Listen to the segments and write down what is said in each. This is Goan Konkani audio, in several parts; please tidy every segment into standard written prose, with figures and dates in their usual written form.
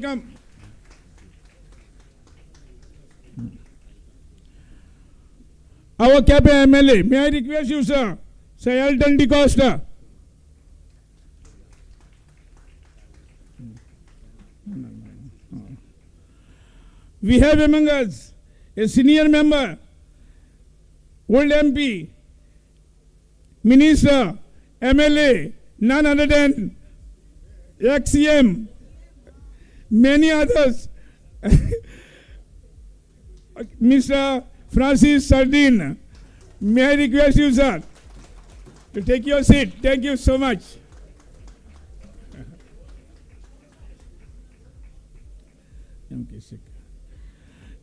Welcome. Our Quepem MLA, may I request you, sir, Sir Elton D'Costa. We have among us a senior member, old MP, Minister, MLA, none other than ex-CM, many others, Mr. Francis Sardinha. May I request you, sir, to take your seat. Thank you so much.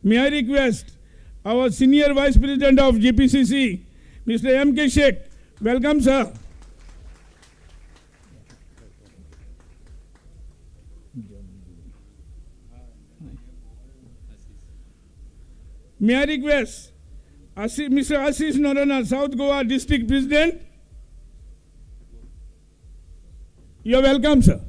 May I request our Senior Vice President of GPCC, Mr. M.K. Sheikh. Welcome, sir. May I request Mr. Ashish Noronha, South Goa District President. You are welcome, sir.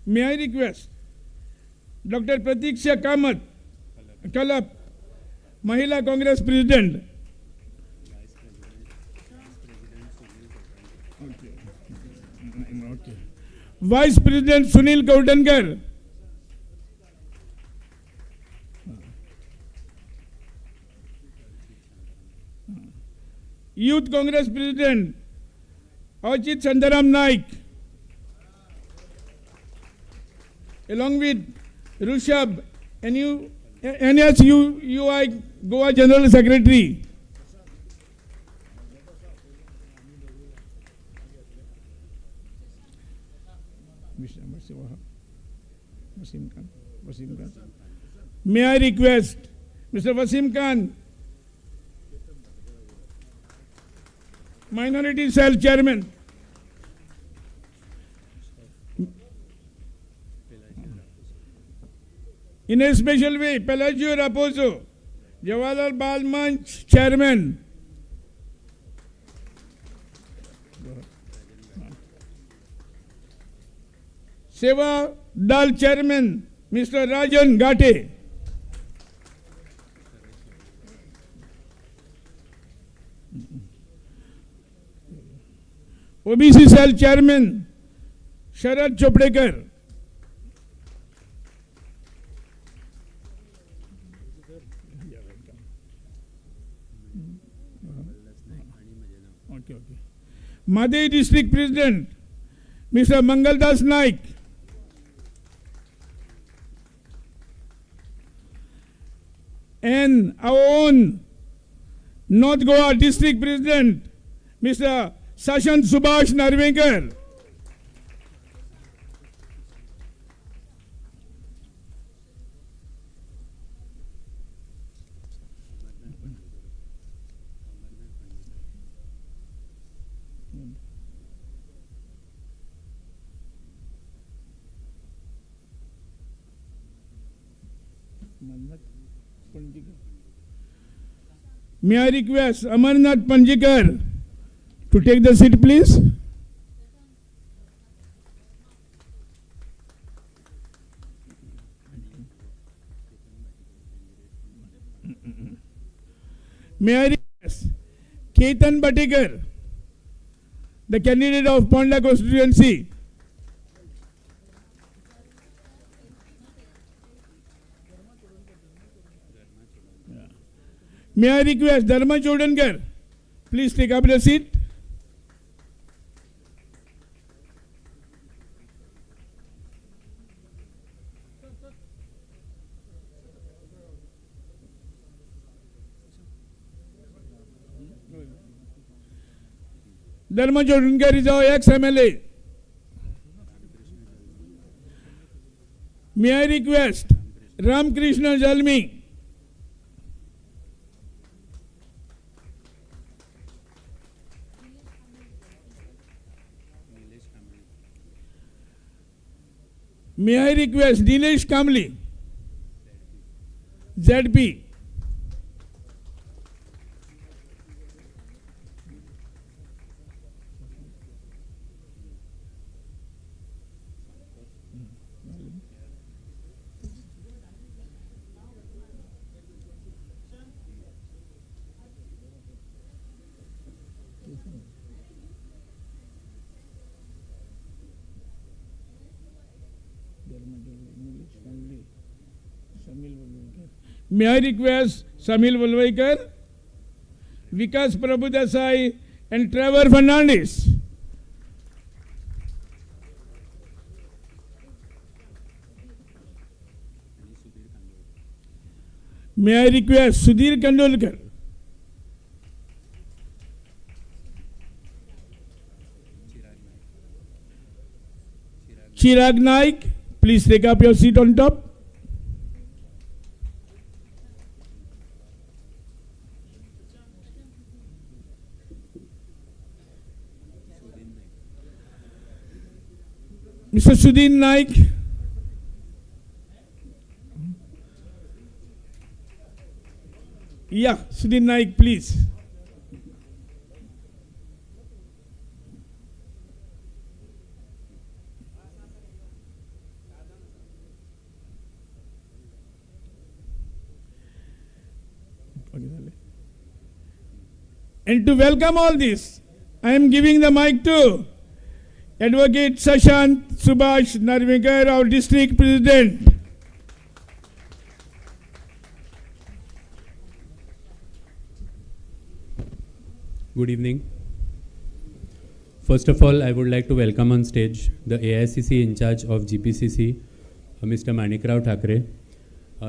May I request Dr. Pratiksha Kamath, Kalap, Mahila Congress President. Okay. Vice President Sunil Kavdankar. Youth Congress President Ajit Chandaram Naik, along with Rushabh, NSUI Goa General Secretary. May I request Mr. Wasim Khan, Minority Cell Chairman. In a special way, Pelagio Raposo, Jawaharlal Bal Manch Chairman. Seva Dal Chairman, Mr. Rajan Ghate. OBC Cell Chairman, Sharad Chopdekar. Okay. Madhya District President, Mr. Mangaldas Naik. And our own North Goa District President, Mr. Sashan Subhash Narvenkar. May I request Amarnath Panjikar to take the seat, please? May I request Ketan Bhatikar, the candidate of Ponda constituency. May I request Dharma Chodankar, please take up the seat. Dharma Chodankar is our ex-MLA. May I request Ramkrishna Jalmi. May I request Nilesh Kamli, ZP. May I request Samil Valvaikar, Vikas Prabhudesai and Trevor Fernandez. May I request Sudhir Kandolkar. Chirag Naik, please take up your seat on top. Mr. Sudhin Naik. Yeah, Sudhin Naik, please. And to welcome all this, I am giving the mic to Advocate Sashant Subhash Narvekar, our district president. Good evening. First of all, I would like to welcome on stage the AICC in charge of GPCC, Mr. Manikrao Thakre.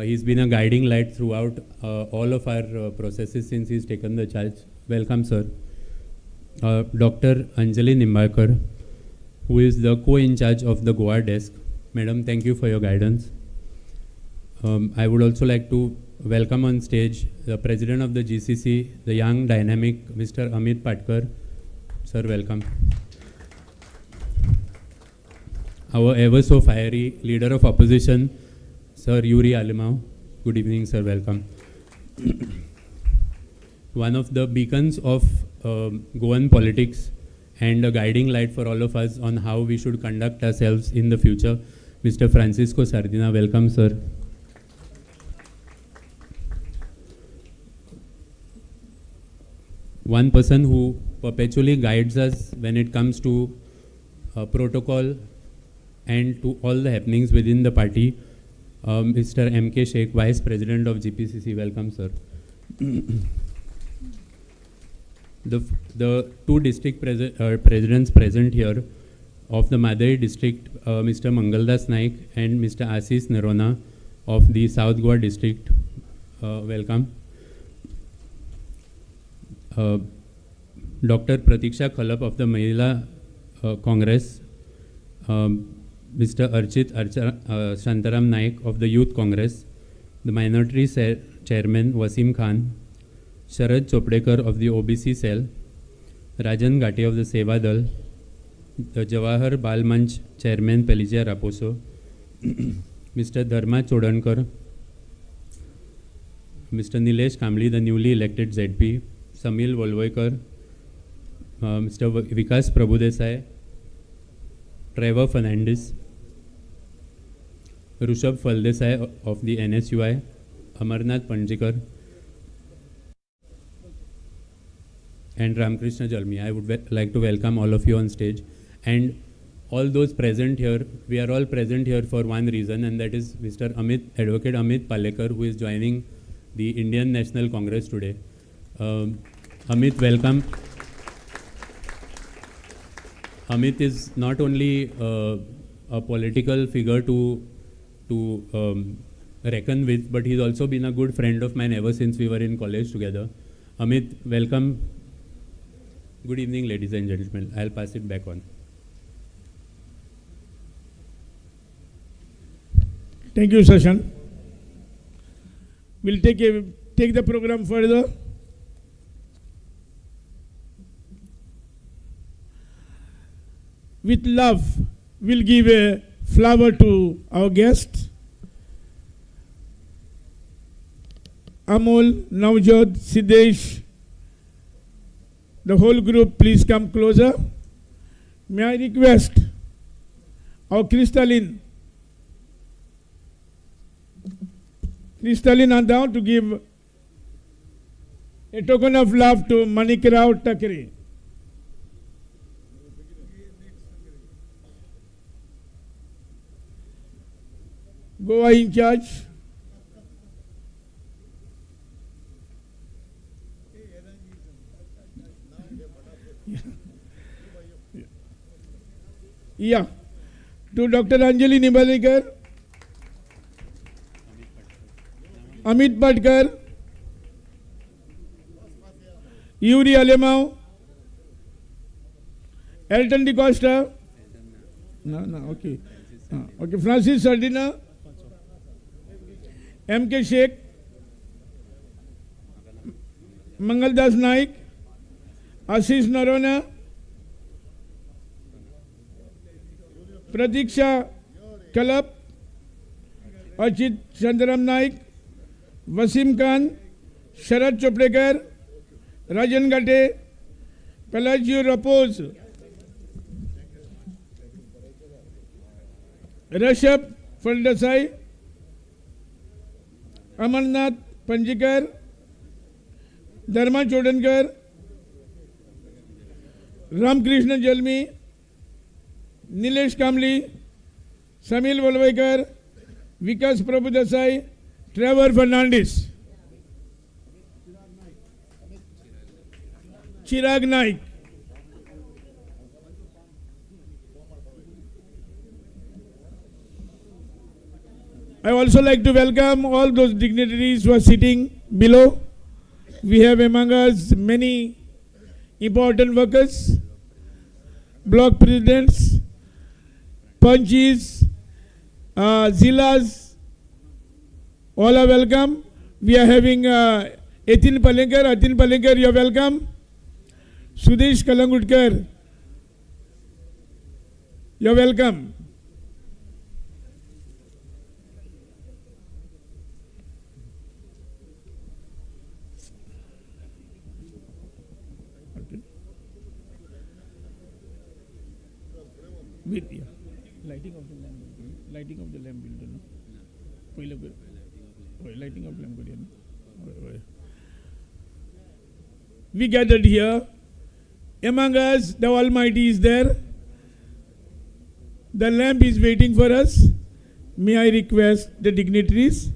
He's been a guiding light throughout all of our processes since he's taken the charge. Welcome, sir. Dr. Anjali Nimbalkar, who is the co-in charge of the Goa desk. Madam, thank you for your guidance. I would also like to welcome on stage the president of the GCC, the young dynamic Mr. Amit Patkar. Sir, welcome. Our ever so fiery leader of opposition, Sir Yuri Alimao. Good evening, sir, welcome. One of the beacons of Goan politics and a guiding light for all of us on how we should conduct ourselves in the future, Mr. Francisco Sardinha. Welcome, sir. One person who perpetually guides us when it comes to protocol and to all the happenings within the party, Mr. M.K. Sheikh, Vice President of GPCC. Welcome, sir. The two district presidents present here of the Madai district, Mr. Mangaldas Naik and Mr. Asis Nerona of the South Goa district, welcome. Dr. Pratiksha Khalap of the Mahila Congress, Mr. Archit Shantaram Naik of the Youth Congress, the Minority Chairman Wasim Khan, Sharad Chopdekar of the OBC Cell, Rajan Ghate of the Seva Dal, the Jawahar Bal Manch Chairman Peligia Raposo, Mr. Dharma Chodankar, Mr. Nilesh Kamli, the newly elected ZP, Samil Volvoikar, Mr. Vikas Prabhudesai, Trevor Fernandez, Rushabh Faldesai of the NSUI, Amarnath Panjikar, and Ramkrishna Jalmi. I would like to welcome all of you on stage and all those present here. We are all present here for one reason, and that is Mr. Amit, Advocate Amit Palekar, who is joining the Indian National Congress today. Amit, welcome. Amit is not only a political figure to reckon with, but he's also been a good friend of mine ever since we were in college together. Amit, welcome. Good evening, ladies and gentlemen. I'll pass it back on. Thank you, Sashan. We'll take the program further. With love, we'll give a flower to our guest. Amol, Navjot, Siddesh, the whole group, please come closer. May I request our Crystalline Andao to give a token of love to Manikrao Thackeray. Goa in charge. Yeah. To Dr. Anjali Nimbalekar, Amit Patkar, Yuri Alemao, Elton De Costa. No, okay. Okay, Francis Sardina, M.K. Sheikh, Mangaldas Naik, Ashish Narona, Pratiksha Kalap, Achit Chandaram Naik, Wasim Khan, Sharad Chopdekar, Rajan Gate, Pelagio Rapoz, Rishabh Phaldesai, Amarnath Panjikar, Dharma Chodankar, Ramkrishna Jalmi, Nilesh Kamli, Samil Valvaikar, Vikas Prabhudesai, Trevor Fernandes, Chirag Naik. I also like to welcome all those dignitaries who are sitting below. We have among us many important workers, block presidents, panchis, zillas, all are welcome. We are having Etin Palenkar. Atin Palenkar, you are welcome. Sudesh Kalangutkar, you are welcome. Okay. With, yeah. Lighting of the lamp, lighting of the lamp will do, no? Lighting of lamp, no? We gathered here. Among us, the Almighty is there. The lamp is waiting for us. May I request the dignitaries,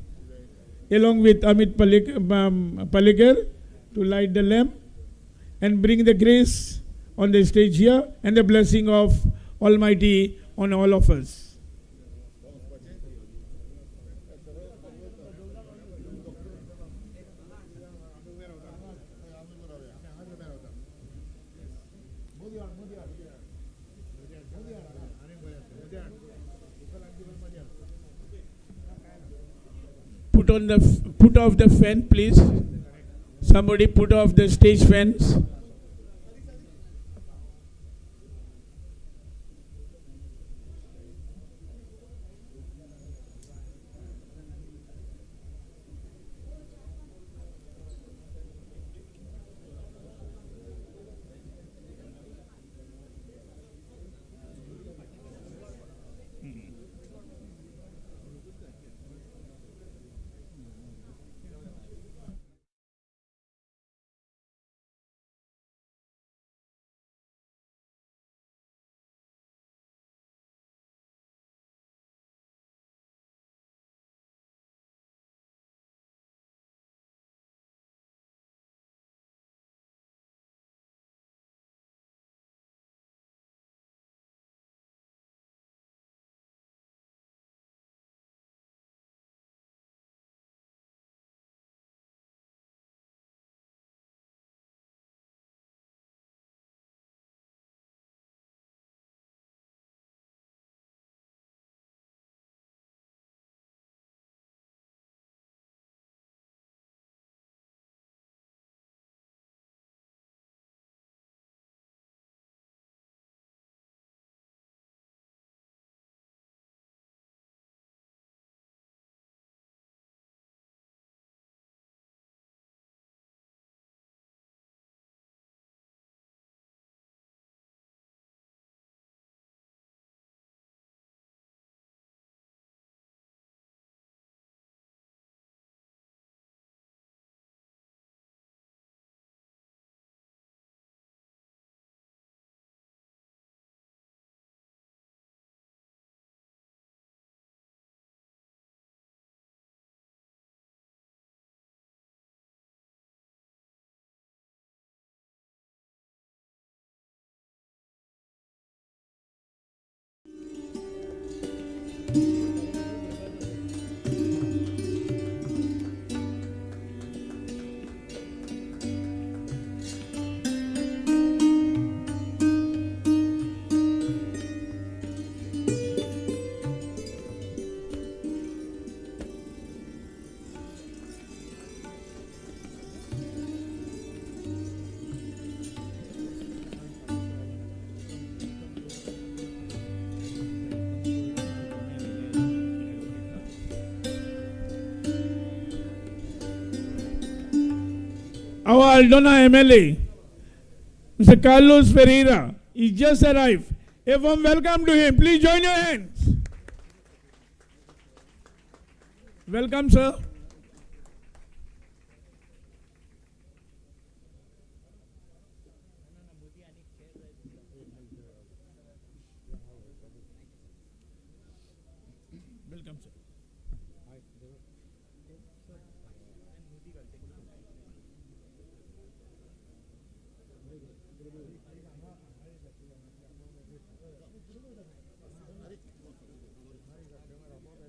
along with Amit Palekar, to light the lamp and bring the grace on the stage here and the blessing of Almighty on all of us. Put off the fan, please. Somebody put off the stage fans. our Aldona MLA, Mr. Carlos Ferreira, he just arrived. A warm welcome to him. Please join your hands. Welcome, sir. Welcome, sir.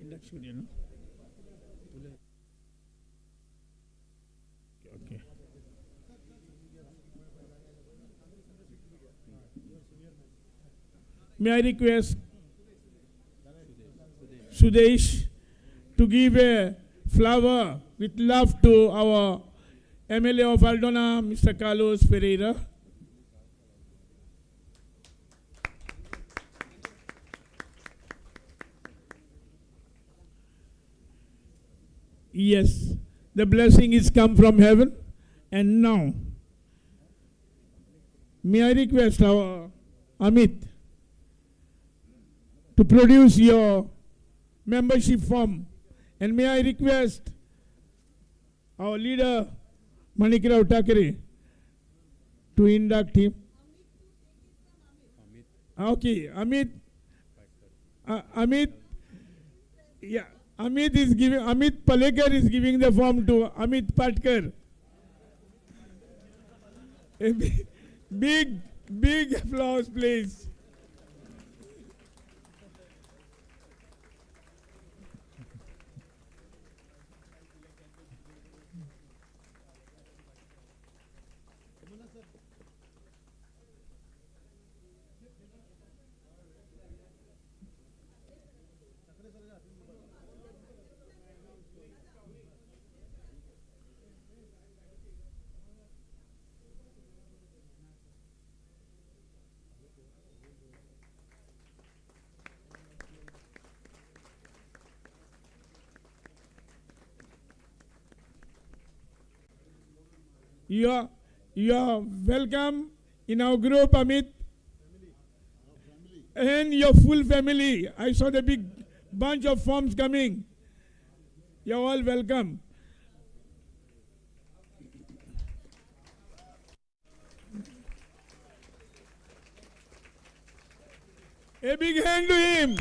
Induction, you know. Okay. May I request Sudesh to give a flower with love to our MLA of Aldona, Mr. Carlos Ferreira. Yes, the blessing is come from heaven. And now, may I request our Amit to produce your membership form. And may I request our leader, Manikrao Thackeray, to induct him. Okay, Amit, Amit, yeah, Amit is giving, Amit Palekar is giving the form to Amit Patkar. A big, big, big applause, please. You are welcome in our group, Amit. And your full family. I saw the big bunch of forms coming. You're all welcome. A big hand to him.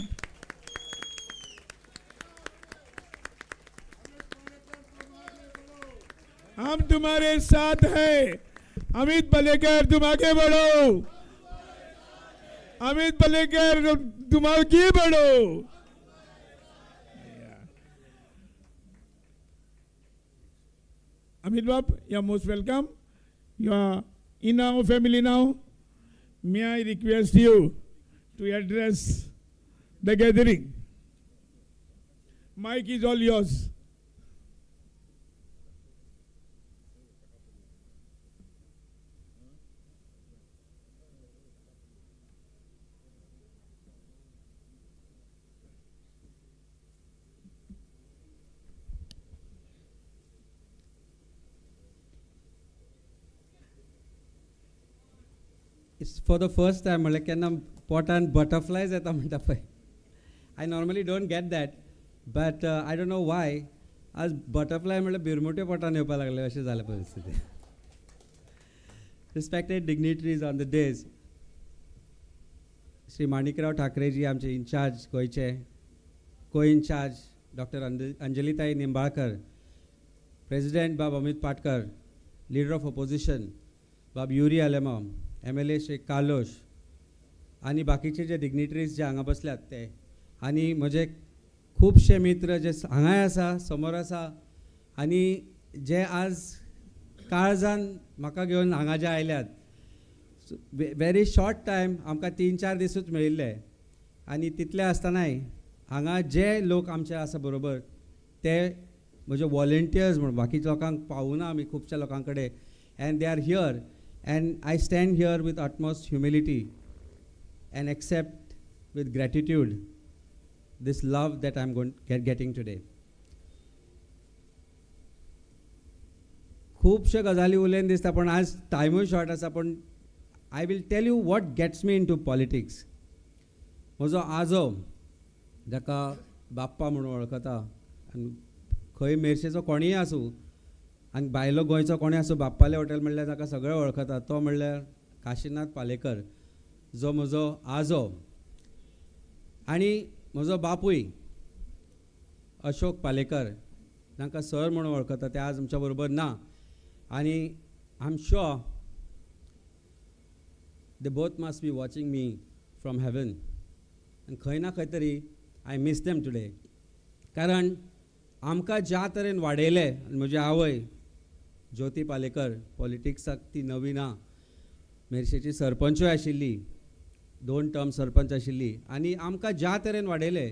हम तुम्हारे साथ हैं अमित पलेकर, तुम आगे बढ़ो. अमित पलेकर, तुम आगे बढ़ो. Amit Bab, you are most welcome. You are in our family now. May I request you to address the gathering? Mic is all yours. It's for the first time म्हणल्यार केन्ना पोटान बटरफ्लायज येता म्हणटा पळय. I normally don't get that, but I don't know why आज बटरफ्लाय म्हणल्यार बिरमुट्यो पोटान येवपाक लागले अशें जालें परिस्थिती. Respected dignitaries on the dais, Shri Manikrao ठाकरेजी आमचे इन्चार्ज गोंयचे, को इन्चार्ज डॉक्टर अंजलीताई निंबाळकर, प्रेजिडेंट बाब Amit Patkar, leader of opposition बाब युरी आलेमाव, एमएलए श्री कार्लोश आनी बाकीचे जे डिग्निटरीज जे हांगा बसल्यात ते आनी म्हजे खुबशे मित्र जे हांगाय आसा, समोर आसा आनी जे आज काळजान म्हाका घेवन हांगा जे आयल्यात. व्हेरी शॉर्ट टायम आमकां 3-4 दिसूच मेळिल्ले आनी तितले आसतनाय हांगा जे लोक आमचे आसा बरोबर ते म्हजे वॉलंटियर्स म्हूण बाकीच्या लोकांक पावूना आमी खुबश्या लोकां कडेन, and they are here and I stand here with utmost humility and accept with gratitude this love that I am getting today. खुबशे गजाली उलयन दिसता, पण आज टायमूय शॉर्ट आसा. पण I will tell you what gets me into politics. म्हजो आजो, जाका बाप्पा म्हणून वळखता आनी खंय मेरशेचो कोणूय आसूं आनी भायलो गोंयचो कोणूय आसूं, बाप्पाले हॉटेल म्हणल्यार ताका सगळे वळखतात, तो म्हणल्यार काशीनाथ पालेकर, जो म्हजो आजो, आनी म्हजो बापूय अशोक पालेकर, तांकां सर म्हणून वळखता, ते आज आमच्या बरोबर ना. आनी I am sure they both must be watching me from heaven. आनी खंय ना खंय तरी I miss them today, कारण आमकां ज्या तरेन वाडयले, म्हजी आवय ज्योती पालेकर पॉलिटिक्साक ती नवी ना, मेरशेची सरपंचूय आशिल्ली, 2 टर्म सरपंच आशिल्ली, आनी आमकां ज्या तरेन वाडयले,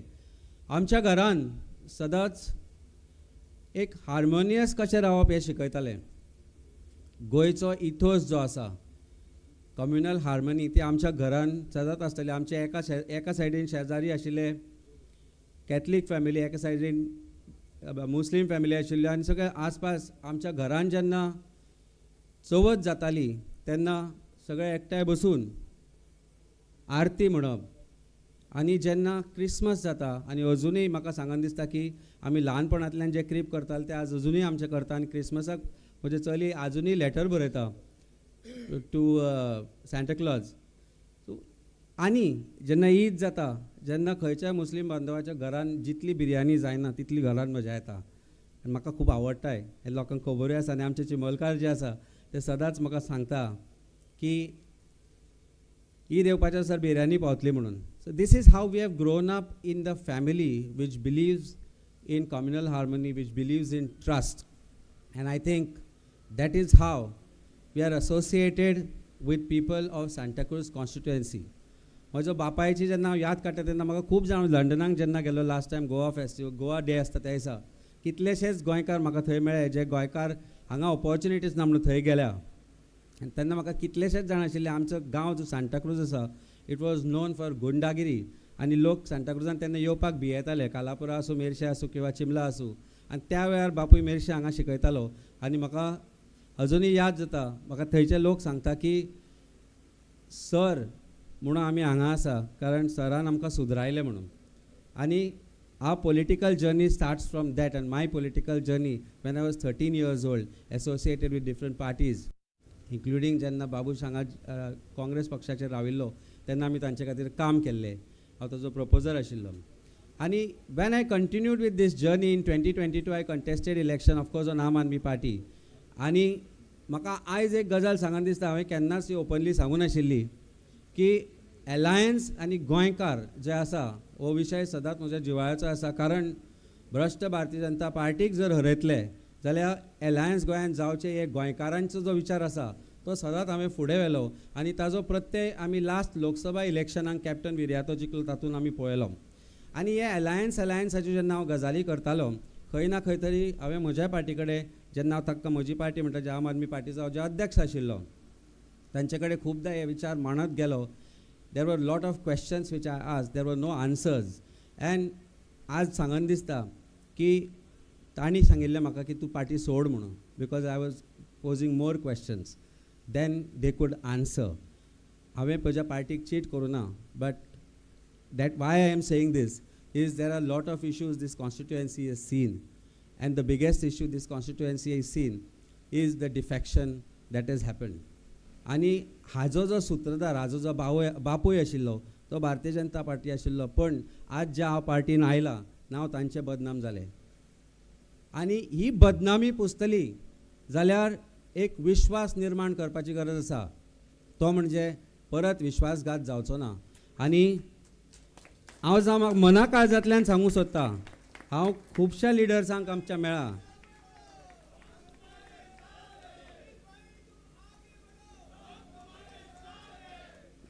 आमच्या घरान सदांच एक हार्मोनियस कशें रावप हें शिकयतालें. गोंयचो इथोस जो आसा, कम्युनल हार्मनी, ती आमच्या घरान सदांच आसताली. आमच्या एका सायडीन शेजारी आशिल्ले कॅथलीक फॅमिली, एका सायडीन मुस्लीम फॅमिली आशिल्ल्यो, आनी सगळे आसपास आमच्या घरान जेन्ना चवथ जाताली तेन्ना सगळे एकठांय बसून आरती म्हणप. आनी जेन्ना क्रिसमस जाता, आनी अजुनूय म्हाका सांगन दिसता की आमी ल्हानपणांतल्यान जे क्रीब करताले ते आज अजुनूय आमचें करता. आनी क्रिसमसाक म्हजें चली आजुनूय लेटर बरयता टू सांताक्लॉज. सो आनी जेन्ना ईद जाता, जेन्ना खंयच्याय मुस्लीम बांधवाच्या घरान जितली बिरयानी जायना तितली घरान मजा येता, आनी म्हाका खूब आवडटाय, हें लोकांक खबरूय आसा. आनी आमचे चिमलकार जे आसा ते सदांच म्हाका सांगता की ईद येवपाच्या सर बिरयानी पावतली म्हणून. So this is how we have grown up in the family which believes in communal harmony, which believes in trust. And I think that is how we are associated with people of Santacruz constituency. म्हजो बापायची जेन्ना हांव याद काडटा तेन्ना म्हाका खूब जाण, लंडनाक जेन्ना गेलो last time Goa festival, Goa day आसता त्या दिसा, कितलेशेच गोंयकार म्हाका थंय मेळ्ळे जे गोंयकार हांगा ऑपॉर्च्युनिटीज ना म्हणून थंय गेल्या. आनी तेन्ना म्हाका कितलेशेच जाण आशिल्ले. आमचो गांव जो सांताक्रूज आसा, it was known for गुंडागिरी, आनी लोक सांताक्रुजान तेन्ना येवपाक भियेताले, कालापुरा आसूं, मेरशे आसूं किंवा चिमला आसूं. आनी त्या वेळार बापूय मेरशे हांगा शिकयतालो, आनी म्हाका अजुनूय याद जाता, म्हाका थंयचे लोक सांगता की सर म्हणून आमी हांगा आसा कारण सरान आमकां सुदरायलें म्हणून. आनी our political journey starts from that, and my political journey when I was 13 years old, associated with different parties, including जेन्ना बाबूश हांगा काँग्रेस पक्षाचेर राविल्लो तेन्ना आमी तांचे खातीर काम केल्लें, हांव ताजो प्रपोजर आशिल्लो. आनी when I continued with this journey in 2022, I contested election, of course, on Aam Aadmi Party. आनी म्हाका आयज एक गजाल सांगन दिसता, हांवें केन्नाच ओपनली सांगूं नाशिल्ली की एलायन्स आनी गोंयकार जे आसा हो विशय सदांच म्हज्या जिवाळ्याचो आसा, कारण भ्रश्ट भारतीय जनता पार्टीक जर हरयतले जाल्यार एलायन्स गोंयांत जावचें हे गोंयकारांचो जो विचार आसा तो सदांच हांवें फुडें व्हेलो, आनी ताजो प्रत्यय आमी लास्ट लोकसभा इलेक्शनाक कॅप्टन विरियातो जिखलो तातूंत आमी पळयलो. आनी हे एलायन्साच्यो जेन्ना हांव गजाली करतालो, खंय ना खंय तरी हांवें म्हज्या पार्टी कडेन, जेन्ना हांव तांकां म्हजी पार्टी म्हणटा जी आम आदमी पार्टीचो हांव जो अध्यक्ष आशिल्लो, तांचे कडेन खुबदां हे विचार मांडत गेलो. There were lot of questions which I asked, there were no answers. And आज सांगन दिसता की तांणी सांगिल्लें म्हाका की तूं पार्टी सोड म्हणून, because I was posing more questions than they could answer. हांवें म्हज्या पार्टीक चीट करूं ना, but that why I am saying this is there are lot of issues this constituency has seen, and the biggest issue this constituency has seen is the defection that has happened. आनी हाजो जो सुत्रधार, हाजो जो बापूय आशिल्लो तो भारतीय जनता पार्टी आशिल्लो, पण आज ज्या हांव पार्टीन आयला नांव तांचें बदनाम जालें. आनी ही बदनामी पुसतली जाल्यार एक विश्वास निर्माण करपाची गरज आसा, तो म्हणजे परत विश्वासघात जावचो ना. आनी हांव जावं मना काळजांतल्यान सांगूंक सोदता, हांव खुबश्या लिडर्सांक आमच्या मेळ्ळा,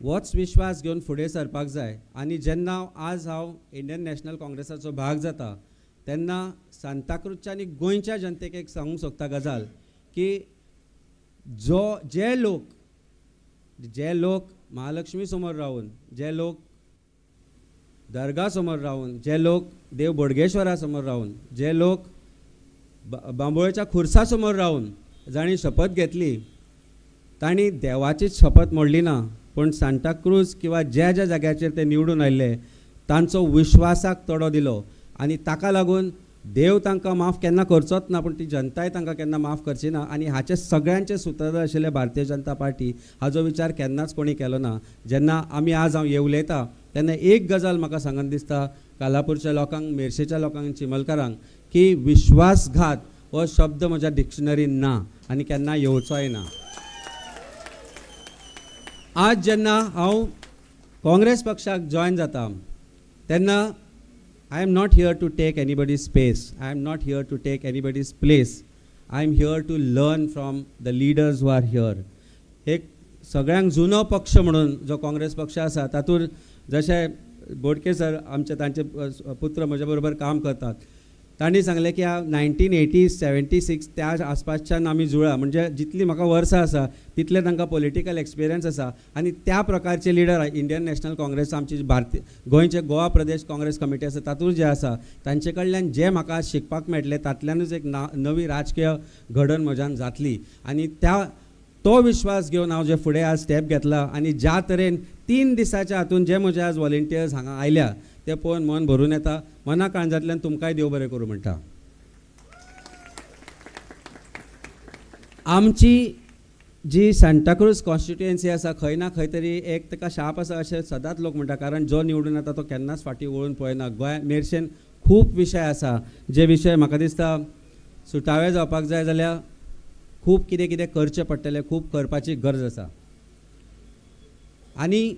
होच विश्वास घेवन फुडें सरपाक जाय. आनी जेन्ना आज हांव इंडियन नॅशनल काँग्रेसाचो भाग जाता तेन्ना सांताक्रूजच्या आनी गोंयच्या जनतेक एक सांगूंक सोदता गजाल की जे लोक महालक्ष्मी समोर रावन, जे लोक दर्गा समोर रावन, जे लोक देव बोडगेश्वरा समोर रावन, जे लोक बांबोळेच्या खुर्सा समोर रावन जांणी शपथ घेतली तांणी देवाचीच शपथ मोडली ना, पूण सांताक्रूज किंवा ज्या ज्या जाग्याचेर ते निवडून आयिल्ले तांचो विश्वासाक तडो दिलो आनी ताका लागून देव तांकां माफ केन्ना करचोच ना, पूण ती जनताय तांकां केन्ना माफ करची ना. आनी हाचे सगळ्यांचे सुत्रधार आशिल्ले भारतीय जनता पार्टी हाजो विचार केन्नाच कोणी केलो ना. जेन्ना आमी आज हांव उलयता तेन्ना एक गजाल म्हाका सांगन दिसता कालापूरच्या लोकांक, मेरशेच्या लोकांक, चिमलकारांक की विश्वासघात हो शब्द म्हज्या डिक्शनरीन ना आनी केन्ना येवचोय ना. आज जेन्ना हांव काँग्रेस पक्षाक जॉयन जाता तेन्ना I am not here to take anybody's space, I am not here to take anybody's place, I am here to learn from the leaders who are here. एक सगळ्यांक जुनो पक्ष म्हणून जो काँग्रेस पक्ष आसा तातूंत जशे बोडके सर आमचे तांचे पुत्र म्हज्या बरोबर काम करतात, तांणी सांगलें की 1980-76 त्या आसपासच्यान आमी जुळा, म्हणजे जितली म्हाका वर्सां आसा तितले तांकां पॉलिटिकल एक्सपिरियन्स आसा आनी त्या प्रकारचे लिडर इंडियन नॅशनल काँग्रेस आमची भारतीय गोंयचे गोवा प्रदेश काँग्रेस कमिटी आसा तातूंत जे आसा तांचे कडल्यान जे म्हाका शिकपाक मेळटलें तातल्यानूच एक नवी राजकीय घडण म्हज्यान जातली आनी त्या तो विश्वास घेवन हांव जे फुडें आज स्टेप घेतला आनी ज्या तरेन 3 दिसाच्या हातून जे म्हजे आज वॉलंटियर्स हांगा आयल्या ते पळोवन मन भरून येता. मना काळजांतल्यान तुमकांय देव बरें करूं म्हणटा. आमची जी सांताक्रूज कॉन्स्टिट्युएन्सी आसा खंय ना खंय तरी एक ताका शाप आसा अशें सदांच लोक म्हणटा, कारण जो निवडून येता तो केन्नाच फाटीं वळून पळयना. गोंया मेरशेन खूब विशय आसा जे विशय म्हाका दिसता सुटावे जावपाक जाय जाल्यार खूब कितें कितें करचें पडटलें, खूब करपाची गरज आसा आनी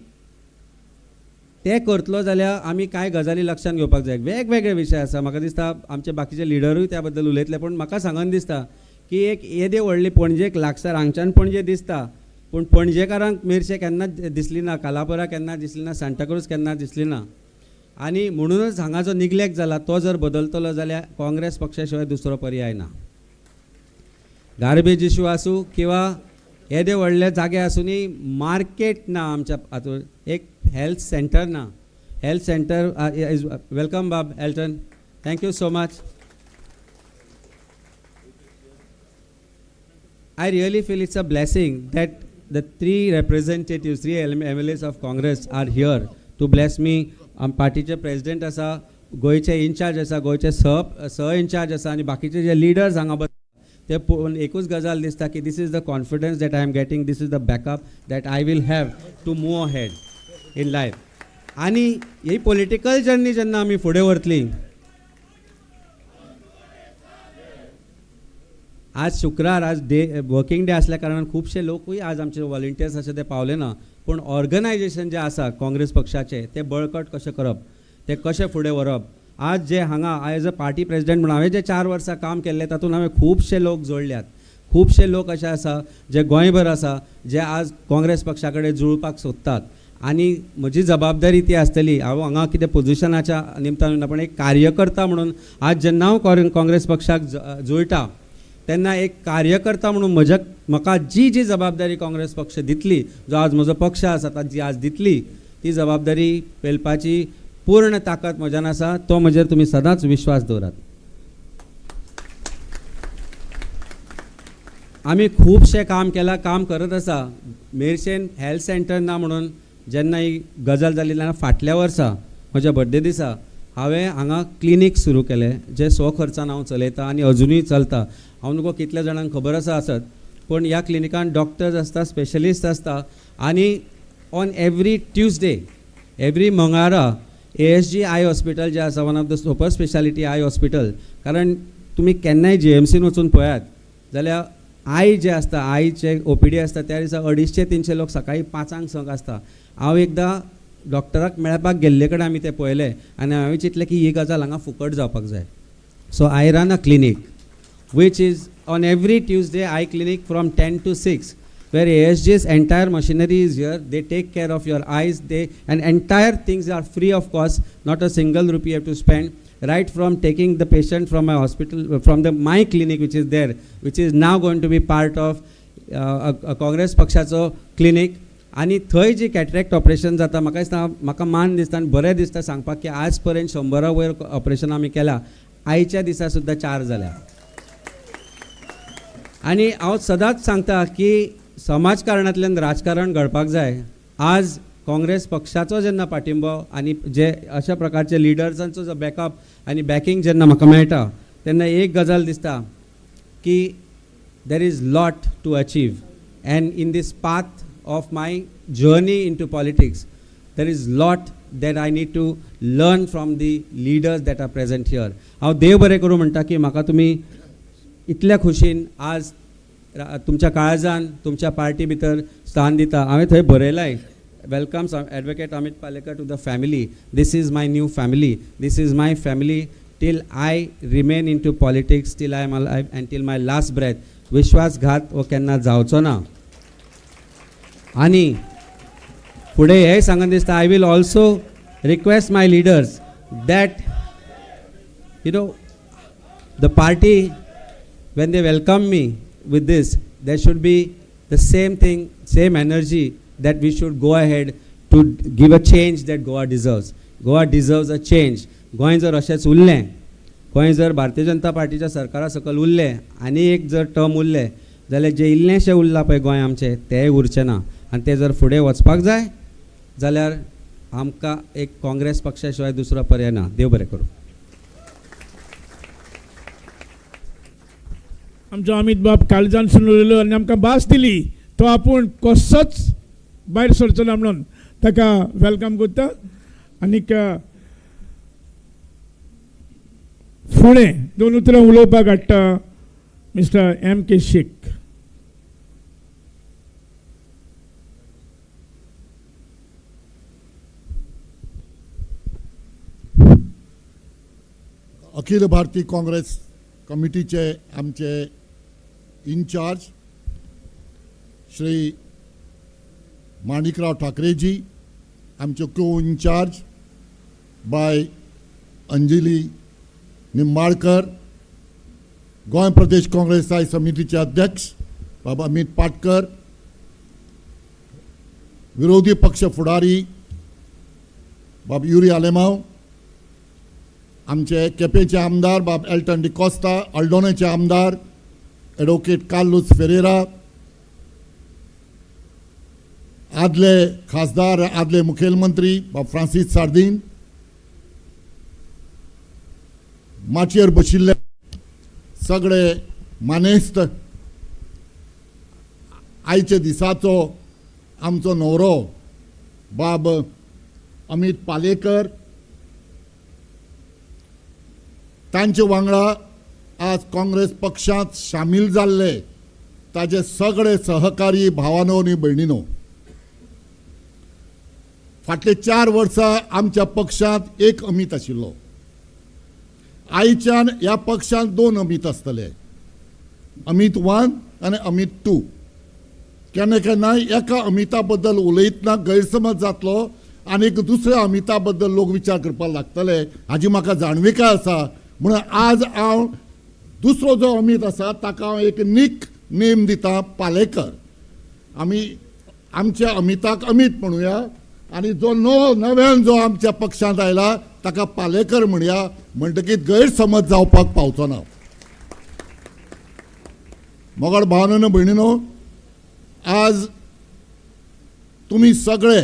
ते करतलो जाल्यार आमी कांय गजाली लक्षांत घेवपाक जाय. वेगवेगळे विशय आसा, म्हाका दिसता आमचे बाकीचे लिडरूय त्या बद्दल उलयतले, पूण म्हाका सांगन दिसता की एक येदे व्हडली पणजेक लागसार हांगच्यान पणजे दिसता, पूण पणजेकारांक मेरशे केन्नाच दिसली ना, कालापुरा केन्ना दिसली ना, सांताक्रूज केन्ना दिसली ना आनी म्हणूनच हांगा जो निग्लेक्ट जाला तो जर बदलतलो जाल्यार काँग्रेस पक्षा शिवाय दुसरो पर्याय ना. गार्बेज इशू आसूं किंवा येदे व्हडले जागे आसूनय मार्केट ना आमच्या हातूंत, एक हेल्थ सेंटर ना. हेल्थ सेंटर is welcome बाब Elton, thank you so much. I really feel it's a blessing that the 3 representatives, 3 MLAs of Congress are here to bless me. आम पार्टीचे प्रेसिडेंट आसा, गोंयचे इन्चार्ज आसा, गोंयचे स इन्चार्ज आसा आनी बाकीचे जे लिडर्स हांगा बसला ते पळोवन एकूच गजाल दिसता की this is the confidence that I am getting, this is the backup that I will have to move ahead in life. आनी ही पॉलिटिकल जर्नी जेन्ना आमी फुडें व्हरतली, आज शुक्रार, आज डे वर्किंग डे आसल्या कारणान खुबशे लोकूय आज आमचे वॉलंटियर्स अशे ते पावले ना, पूण ऑर्गनायजेशन जें आसा काँग्रेस पक्षाचें तें बळकट कशें करप, तें कशें फुडें व्हरप. आज जे हांगा एज अ पार्टी प्रेसिडेंट म्हणून हांवें जे 4 वर्सां काम केल्लें तातूंत हांवें खुबशे लोक जोडल्यात, खुबशे लोक अशे आसा जे गोंयभर आसा जे आज काँग्रेस पक्षा कडेन जुळपाक सोदतात आनी म्हजी जबाबदारी ती आसतली. हांव हांगा कितें पोजिशनाच्या निमतान ना, पण एक कार्यकर्ता म्हणून आज जेन्ना हांव काँग्रेस पक्षाक जुळटा तेन्ना एक कार्यकर्ता म्हणून म्हाका जी जी जबाबदारी काँग्रेस पक्ष दितली, जो आज म्हजो पक्ष आसा ताची आज दितली, ती जबाबदारी पेलपाची पूर्ण ताकद म्हज्यान आसा. तो म्हजेर तुमी सदांच विश्वास दवरात. आमी खुबशें काम केलां, काम करत आसा. मेरशेन हेल्थ सेंटर ना म्हणून जेन्ना ही गजाल जाली तेन्ना फाटल्या वर्सा म्हज्या बर्थडे दिसा हांवें हांगा क्लिनीक सुरू केलें जें स्व खर्चान हांव चलयतां आनी अजुनूय चलता. हांव नको कितल्या जाणांक खबर आसा आसत, पूण ह्या क्लिनिकान डॉक्टर्स आसता, स्पेशलिस्ट आसता आनी ऑन एवरी ट्युजडे, एवरी मंगळारा ASG I hospital जें आसा, one of the super speciality eye hospital, कारण तुमी केन्नाय GMCन वचून पळयात जाल्यार I जे आसता, आयचे OPD आसता त्या दिसा 250-300 लोक सकाळीं 5-6 आसता. हांव एकदां डॉक्टराक मेळपाक गेल्ले कडेन आमी तें पळयलें आनी हांवें चिंतलें की ही गजाल हांगा फुकट जावपाक जाय. So I run a clinic which is on every Tuesday eye clinic from 10 to 6, where ASG's entire machinery is here. They take care of your eyes, they and entire things are free of cost, not a single rupee you have to spend, right from taking the patient from my hospital, from the my clinic which is there, which is now going to be part of a Congress पक्षाचो क्लिनीक. आनी थंय जी कॅटरेक्ट ऑपरेशन जाता, म्हाका दिसता, म्हाका मान दिसता आनी बरें दिसता सांगपाक की आज पर्यंत 100 वयर ऑपरेशन आमी केला. आयच्या दिसा सुद्दां 4 जाल्या. आनी हांव सदांच सांगता की समाजकारणांतल्यान राजकारण घडपाक जाय. आज काँग्रेस पक्षाचो जेन्ना पाठिंबो आनी जे अशा प्रकारचे लिडर्सांचो जो बॅकअप आनी बॅकींग जेन्ना म्हाका मेळटा तेन्ना एक गजाल दिसता की there is lot to achieve, and in this path of my journey into politics there is lot that I need to learn from the leaders that are present here. हांव देव बरें करूं म्हणटा की म्हाका तुमी इतल्या खोशयेन आज तुमच्या काळजान तुमच्या पार्टी भितर स्थान दिता. हांवें थंय बरयलाय, welcomes Advocate Amit Palekar to the family. This is my new family. This is my family till I remain into politics, till I am alive and till my last breath. विश्वासघात हो केन्ना जावचो ना. आनी फुडें हेंय सांगन दिसता, I will also request my leaders that the party, when they welcome me with this, there should be the same thing, same energy that we should go ahead to give a change that Goa deserves. Goa deserves a change. Goa जर अशेंच उरलें, गोंय जर भारतीय जनता पार्टीच्या सरकारा सकयल उरलें आनी एक जर टर्म उरलें जाल्यार जें इल्लेंशें उरलां पळय गोंय आमचें तेंय उरचें ना. आनी तें जर फुडें वचपाक जाय जाल्यार आमकां एक काँग्रेस पक्षा शिवाय दुसरो पर्याय ना. देव बरें करूं. आमचो अमित बाब काळजानसून उलयलो आनी आमकां भास दिली, तो आपूण कसोच भायर सरचो ना म्हणून ताका welcome करता. आनीक फुडें दोन उतरां उलोवपाक हाडटा mister M K Shaikh. Akhil Bharatiya Congress कमिटीचे आमचे इन्चार्ज श्री माणिकराव ठाकरेजी, आमच्यो को इन्चार्ज बाय अंजली निंबाळकर, गोंय प्रदेश काँग्रेस स्थायी समितीचे अध्यक्ष बाबा अमित पाटकर, विरोधी पक्ष फुडारी बाब युरी आलेमाव, आमचे केपेंचे आमदार बाब एल्टन डिकॉस्ता, अल्डोनेचे आमदार एडवोकेट कार्लूस फेरेरा, आदले खासदार आदले मुखेलमंत्री बाब फ्रांसीस सार्दीन, माचयेर बशिल्ले सगळे मानेस्त, आयच्या दिसाचो आमचो न्हवरो बाब अमित पालेकर, तांचे वांगडा आज काँग्रेस पक्षांत सामील जाल्ले ताजे सगळे सहकारी भावानो आनी भयणीनो, फाटले 4 वर्सां आमच्या पक्षांत एक अमित आशिल्लो, आयच्यान ह्या पक्षांत 2 अमित आसतले, अमित 1 आनी अमित 2. केन्ना केन्नाय एका अमिता बद्दल उलयतना गैरसमज जातलो आनी दुसऱ्या अमिता बद्दल लोक विचार करपाक लागतले हाजी म्हाका जाणविकाय आसा. म्हणून आज हांव दुसरो जो अमित आसा ताका हांव एक नीक नेम दिता, पालेकर. आमी आमच्या अमिताक अमित म्हणुया आनी जो नव्यान जो आमच्या पक्षांत आयला ताका पालेकर म्हणया, म्हणटकीच गैरसमज जावपाक पावचो ना. मोगाळ भावानो भयणीनो, आज तुमी सगळे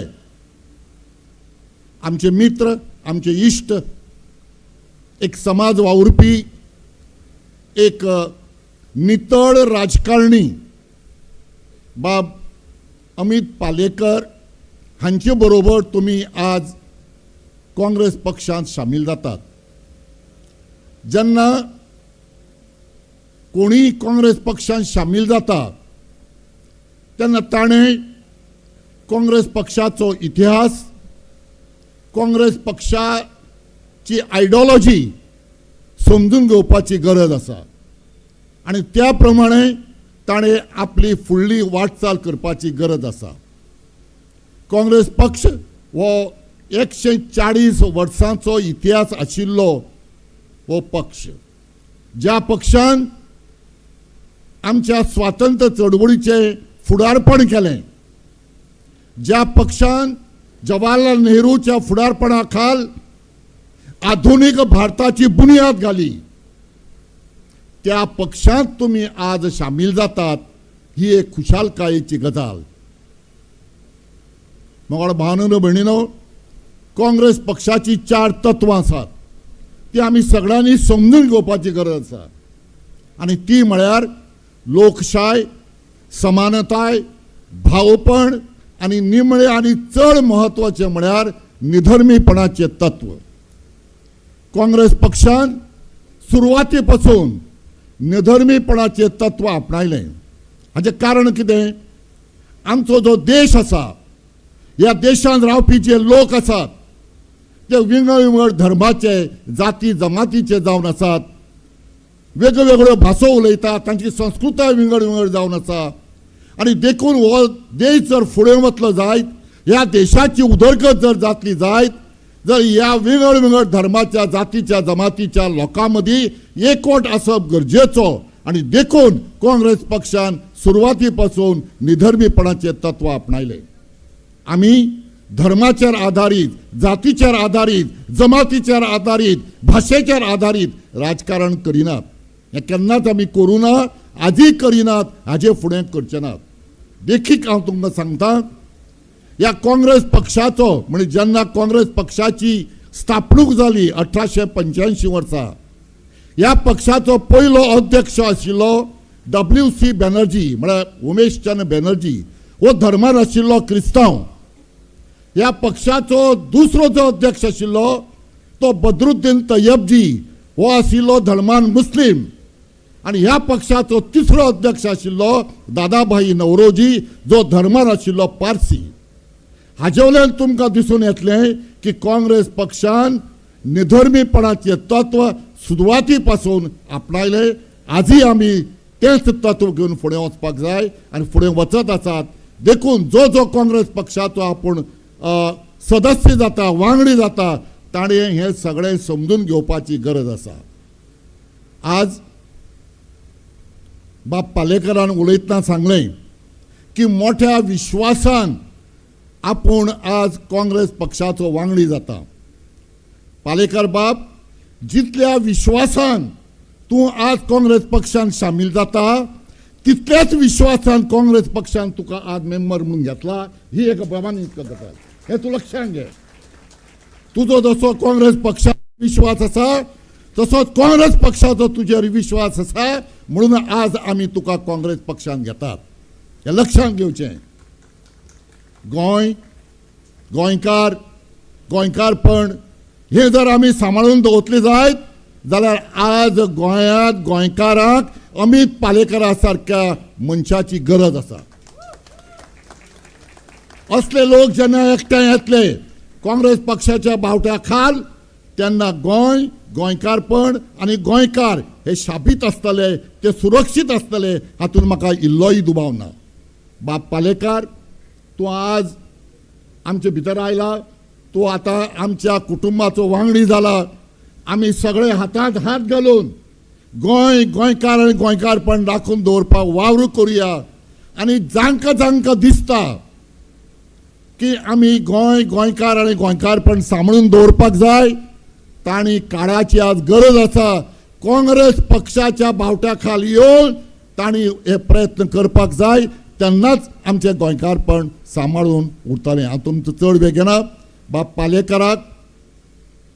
आमचे मित्र, आमचे इश्ट, एक समाज वावुरपी, एक नितळ राजकारणी बाब अमित पालेकर हांचे बरोबर तुमी आज काँग्रेस पक्षांत सामील जातात. जेन्ना कोणीय काँग्रेस पक्षांत सामील जाता तेन्ना ताणें काँग्रेस पक्षाचो इतिहास, काँग्रेस पक्षाची आयडियोलॉजी समजून घेवपाची गरज आसा आनी त्या प्रमाणे ताणें आपली फुडली वाटचाल करपाची गरज आसा. काँग्रेस पक्ष हो 140 वर्सांचो इतिहास आशिल्लो हो पक्ष, ज्या पक्षान आमच्या स्वातंत्र्य चळवळीचें फुडारपण केलें, ज्या पक्षान जवाहरलाल नेहरूच्या फुडारपणा खाल आधुनीक भारताची बुन्याद घाली, त्या पक्षांत तुमी आज सामील जातात ही एक खुशालकायेची गजाल. मोगाळ भावानो भयणीनो, काँग्रेस पक्षाची 4 तत्वां आसात ती आमी सगळ्यांनी समजून घेवपाची गरज आसा आनी ती म्हळ्यार लोकशाय, समानताय, भावपण आनी निमणे आनी चड म्हत्वाचें म्हळ्यार निधर्मीपणाचें तत्व. काँग्रेस पक्षान सुरवाती पासून निधर्मीपणाचें तत्व आपणायलें. हाचें कारण कितें? आमचो जो देश आसा, ह्या देशांत रावपी जे लोक आसात ते विंगड विंगड धर्माचे, जाती जमातीचे जावन आसात, वेगळ्यो वेगळ्यो भासो उलयतात, तांची संस्कृताय विंगड विंगड जावन आसा आनी देखून हो देश जर फुडें वतलो जायत, ह्या देशाची उदरगत जर जातली जायत, जर ह्या विंगड विंगड धर्माच्या, जातीच्या, जमातीच्या लोकां मदीं एकवट आसप गरजेचो आनी देखून काँग्रेस पक्षान सुरवाती पासून निधर्मीपणाचें तत्व आपणायलें. आमी धर्माचेर आदारीत, जातीचेर आदारीत, जमातीचेर आदारीत, भाशेचेर आदारीत राजकारण करिनात. हें केन्नाच आमी करूं ना, आजूय करिनात, हाजे फुडें करचे नात. देखीक हांव तुमकां सांगता, ह्या काँग्रेस पक्षाचो म्हणजे जेन्ना काँग्रेस पक्षाची स्थापणूक जाली 1885 वर्सा, ह्या पक्षाचो पयलो अध्यक्ष आशिल्लो WC Banerjee, म्हळ्यार उमेश चंद्र बॅनर्जी, हो धर्मान आशिल्लो क्रिस्तांव. ह्या पक्षाचो दुसरो जो अध्यक्ष आशिल्लो तो बदरुद्दीन तय्यबजी, हो आशिल्लो धर्मान मुस्लीम. आनी ह्या पक्षाचो तिसरो अध्यक्ष आशिल्लो दादाभाई नवरोजी, जो धर्मान आशिल्लो पारसी. हाजे वयल्यान तुमकां दिसून येतलें की काँग्रेस पक्षान निधर्मीपणाचें तत्व सुरवाती पासून आपणायलें. आजूय आमी तेंच तत्व घेवन फुडें वचपाक जाय आनी फुडें वचत आसात. देखून जो जो काँग्रेस पक्षाचो आपूण सदस्य जाता, वांगडी जाता, ताणें हें सगळें समजून घेवपाची गरज आसा. आज बाब पालेकरान उलयतना सांगलें की मोठ्या विश्वासान आपूण आज काँग्रेस पक्षाचो वांगडी जाता. पालेकर बाब, जितल्या विश्वासान तूं आज काँग्रेस पक्षान सामील जाता तितल्याच विश्वासान काँग्रेस पक्षान तुका आज मेंबर म्हणून घेतला, ही एक प्रमाणीत गजाल. हें तूं लक्षांत घे. तुजो जसो काँग्रेस पक्षान विश्वास आसा तसोच काँग्रेस पक्षाचो तुजेर विश्वास आसा, म्हणून आज आमी तुका काँग्रेस पक्षान घेतात. हें लक्षांत घेवचें. गोंय, गोंयकार, गोंयकारपण हें जर आमी सांबाळून दवरतले जायत जाल्यार आज गोंयांत गोंयकारांक अमीत पालेकरा सारक्या मनशाची गरज आसा. असले लोक जेन्ना एकठांय येतले काँग्रेस पक्षाच्या बावट्या खाल, तेन्ना गोंय, गोंयकारपण आनी गोंयकार हे शाबीत आसतले, ते सुरक्षीत आसतले, हातूंत म्हाका इल्लोय दुबाव ना. बाब पालेकार, तूं आज आमचे भितर आयला, तूं आतां आमच्या कुटुंबाचो वांगडी जाला. आमी सगळे हातांत हात घालून गोंय, गोंयकार आनी गोंयकारपण राखून दवरपाक वावर करुया. आनी जांकां जांकां दिसता की आमी गोंय, गोंयकार आनी गोंयकारपण सांबाळून दवरपाक जाय, तांणी काळाची आज गरज आसा. काँग्रेस पक्षाच्या बावट्या खाल येवन तांणी हे प्रयत्न करपाक जाय, तेन्नाच आमचें गोंयकारपण सांबाळून उरतलें. हांव तुमचो चड वेळ घेना. बाब पालेकराक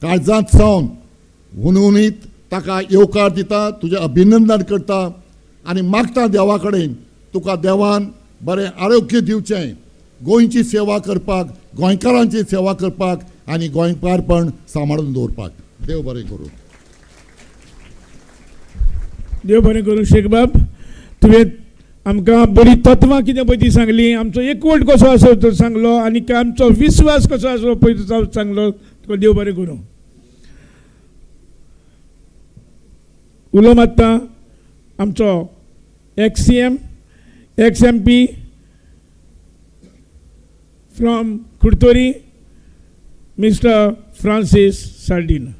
काळजांत सावन हुनहुनीत ताका येवकार दिता, तुजें अभिनंदन करता आनी मागता देवा कडेन तुका देवान बरें आरोग्य दिवचें, गोंयची सेवा करपाक, गोंयकारांची सेवा करपाक आनी गोंयकारपण सांबाळून दवरपाक. देव बरें करूं. देव बरें करूं शेखबाब. तुवें आमकां बरी तत्वां कितें पळय ती सांगली, आमचो एकवट कसो आसा तो सांगलो आनी आमचो विस्वास कसो आसा पळय तो सांगलो. तुका देव बरें करूं. उलो मारता आमचो ex CM, ex MP from Curtorim, mister Francis Sardinha.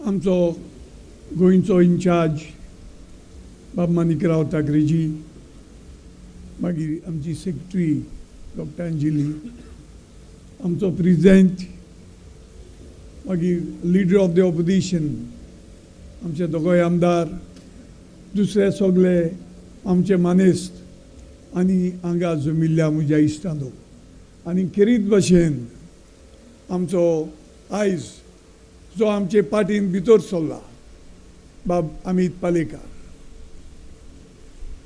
आमचो गोंयचो इन्चार्ज बाब माणिकराव ठाकरेजी, मागीर आमची सेक्रेटरी डॉक्टर अंजली, आमचो प्रेजिडेंट, मागीर लिडर ऑफ the opposition आमचे दोगोय आमदार, दुसरे सगळे आमचे मानेस्त आनी हांगा जमिल्ल्या म्हज्या इश्टांनो आनी खेरीत भशेन आमचो आयज जो आमचे पार्टीन भितर सरला बाब अमीत पालेकार.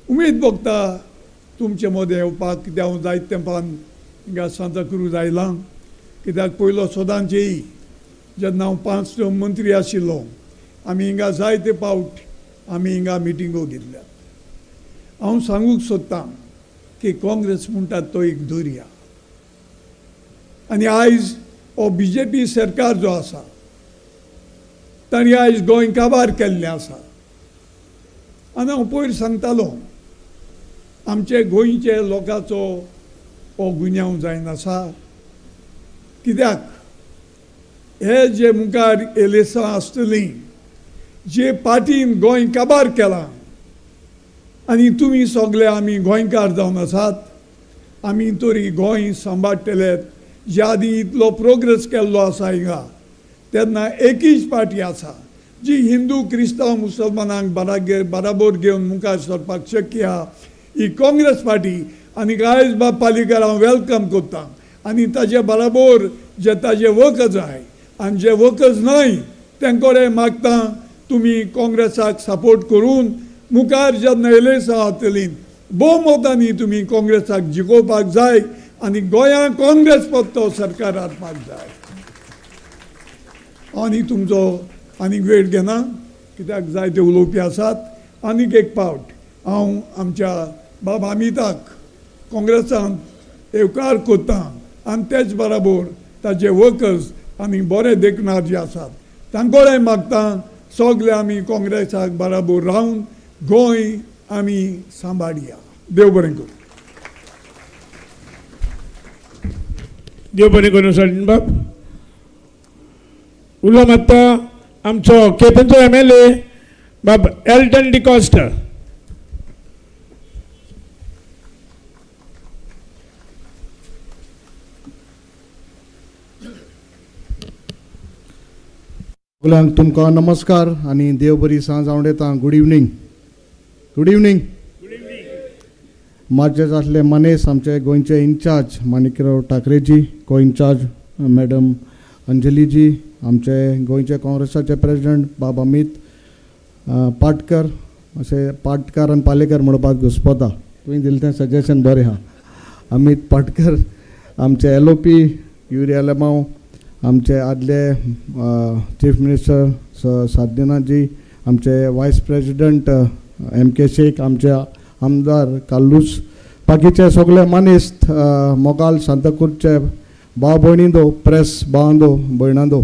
उमेद भोगता तुमचे मदें येवपाक, कित्याक हांव जायते तेंपान हिंगा सांताक्रूज आयलां. कित्याक पयलो सदांचेय जेन्ना हांव 5 टर्म मंत्री आशिल्लो आमी हिंगा जायते पावट आमी हिंगा मिटिंगो घेतल्यात. हांव सांगूंक सोदतां की काँग्रेस म्हणटात तो एक दर्या आनी आयज हो बीजेपी सरकार जो आसा तांणी आयज गोंय काबार केल्लें आसा. आनी हांव पयर सांगतालो आमचे गोंयचे लोकांचो हो गुन्यांव जायना, कित्याक हे जे मुखार एलेसां आसतलीं जे पार्टीन गोंय काबार केलां आनी तुमी सगळे आमी गोंयकार जावन आसात, आमी तरी गोंय सांबाळटले. ज्या आदी इतलो प्रोग्रेस केल्लो आसा हिंगा तेन्ना एकूच पार्टी आसा जी हिंदू क्रिस्तांव मुसलमानांक बराबर घेवन मुखार सरपाक शक्य आहा, ही काँग्रेस पार्टी. आनी आयज बाब पालेकार हांव welcome करता आनी ताजे बराबर जे ताजे वर्कर्स आहाय आनी जे वर्कर्स न्हय तेंकोडे मागता तुमी काँग्रेसाक सपोर्ट करून मुखार जेन्ना एलेसां जातलीं भोवमतांनी तुमी काँग्रेसाक जिखोवपाक जाय आनी गोंयांत काँग्रेस पत्तो सरकार हाडपाक जाय. आनी तुमचो आनीक वेळ घेना कित्याक जायते उलोवपी आसात. आनीक एक पावट हांव आमच्या बाब अमिताक काँग्रेसांत येवकार करता आनी तेच बराबर ताजे वर्कर्स आनी बरे देखणार जे आसात तांकोडेय मागता सगळे आमी काँग्रेसाक बराबर रावन गोंय आमी सांबाळया. देव बरें करूं. देव बरें करूं सलीन बाब. उलो मात्ता आमचो केपेंचो MLA बाब एल्टन डिकॉस्टा. सगल्यांक तुमकां नमस्कार आनी देव बरी सांज आवडेता. Good evening. Good evening. म्हाजे जातले मनेस आमचे गोंयचे इन्चार्ज माणिकराव ठाकरेजी, को इन्चार्ज मॅडम अंजलीजी, आमचे गोंयचे काँग्रेसाचे प्रेजिडेंट बाब अमीत पाटकर, अशें पाटकार आनी पालेकर म्हणपाक घुस्पता, तुवें दिलें तें सजेशन बरें आहा. अमीत पाटकर, आमचे LOP Yuri Alemao, आमचे आदले चीफ मिनिस्टर साद्दिनाजी, आमचे vice president M K Sheikh, आमचे आमदार कार्लूस, बाकीचे सगळे मानेस्त, मोगाल सांताक्रूजचे भाव भयणी दो, प्रेस भावांदो भयणांदो,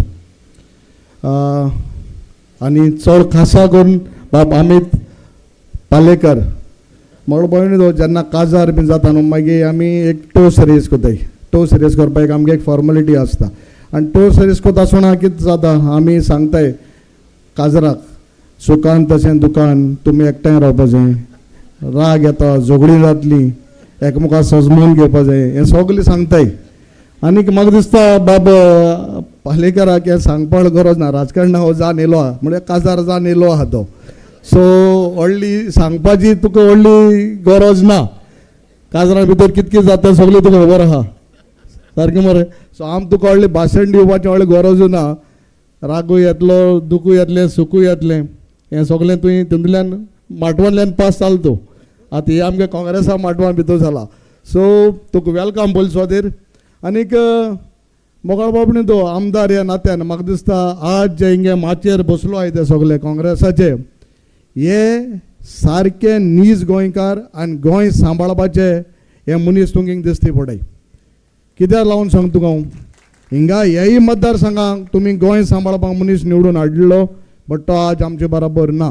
आनी चड खासा करून बाब अमीत पालेकर मोड भयणी दो, जेन्ना काजार बीन जाता न्हू मागीर आमी एक टोस्ट रेस करताय. टोस्ट रेस करपाक एक आमगे एक फॉर्मेलिटी आसता आनी टोस्ट रेस करता आसतना कितें जाता आमी सांगताय काजराक सुखान तशें दुकान तुमी एकठांय रावपा जाय, राग येता झगडीं जातलीं, एकामेका सजमोन घेवपा जाय, हें सगळें सांगताय. आनीक म्हाका दिसता बाब पालेकराक हें सांगपाक गरज ना, राजकारणाक हो जावन येयलो आहा, म्हणजे काजार जावन येयलो आहा तो, सो व्हडली सांगपाची तुका व्हडली गरज ना. काजरा भितर कित कितें जाता सगळें तुका खबर आहा, सारकें मरे. सो आम तुका व्हडलें भाशण दिवपाचें व्हडलें गरजूय ना, रागूय येतलो, दुखूय येतलें, सुकूय येतलें, हें सगळें तुवें तितूंतल्यान माटवांतल्यान पास जाल तूं. आतां हें आमगे काँग्रेसा माटवान भितर जाला, सो तुका welcome पयलीं स्वादीर. आनीक मोगाळ बाब न्ही तो आमदार ह्या नात्यान म्हाका दिसता आज जे हिंगे माचयेर बसलो आहाय ते सगळे काँग्रेसाचे हे सारके नीज गोंयकार आनी गोंय सांबाळपाचे हे मनीस तुमकां हिंगा दिसती पडाय. कित्याक लावन सांग तुका हांव, हिंगा हेय मतदारसंघाक तुमी गोंय सांबाळपाक मनीस निवडून हाडलो, बट तो आज आमचे बराबर ना.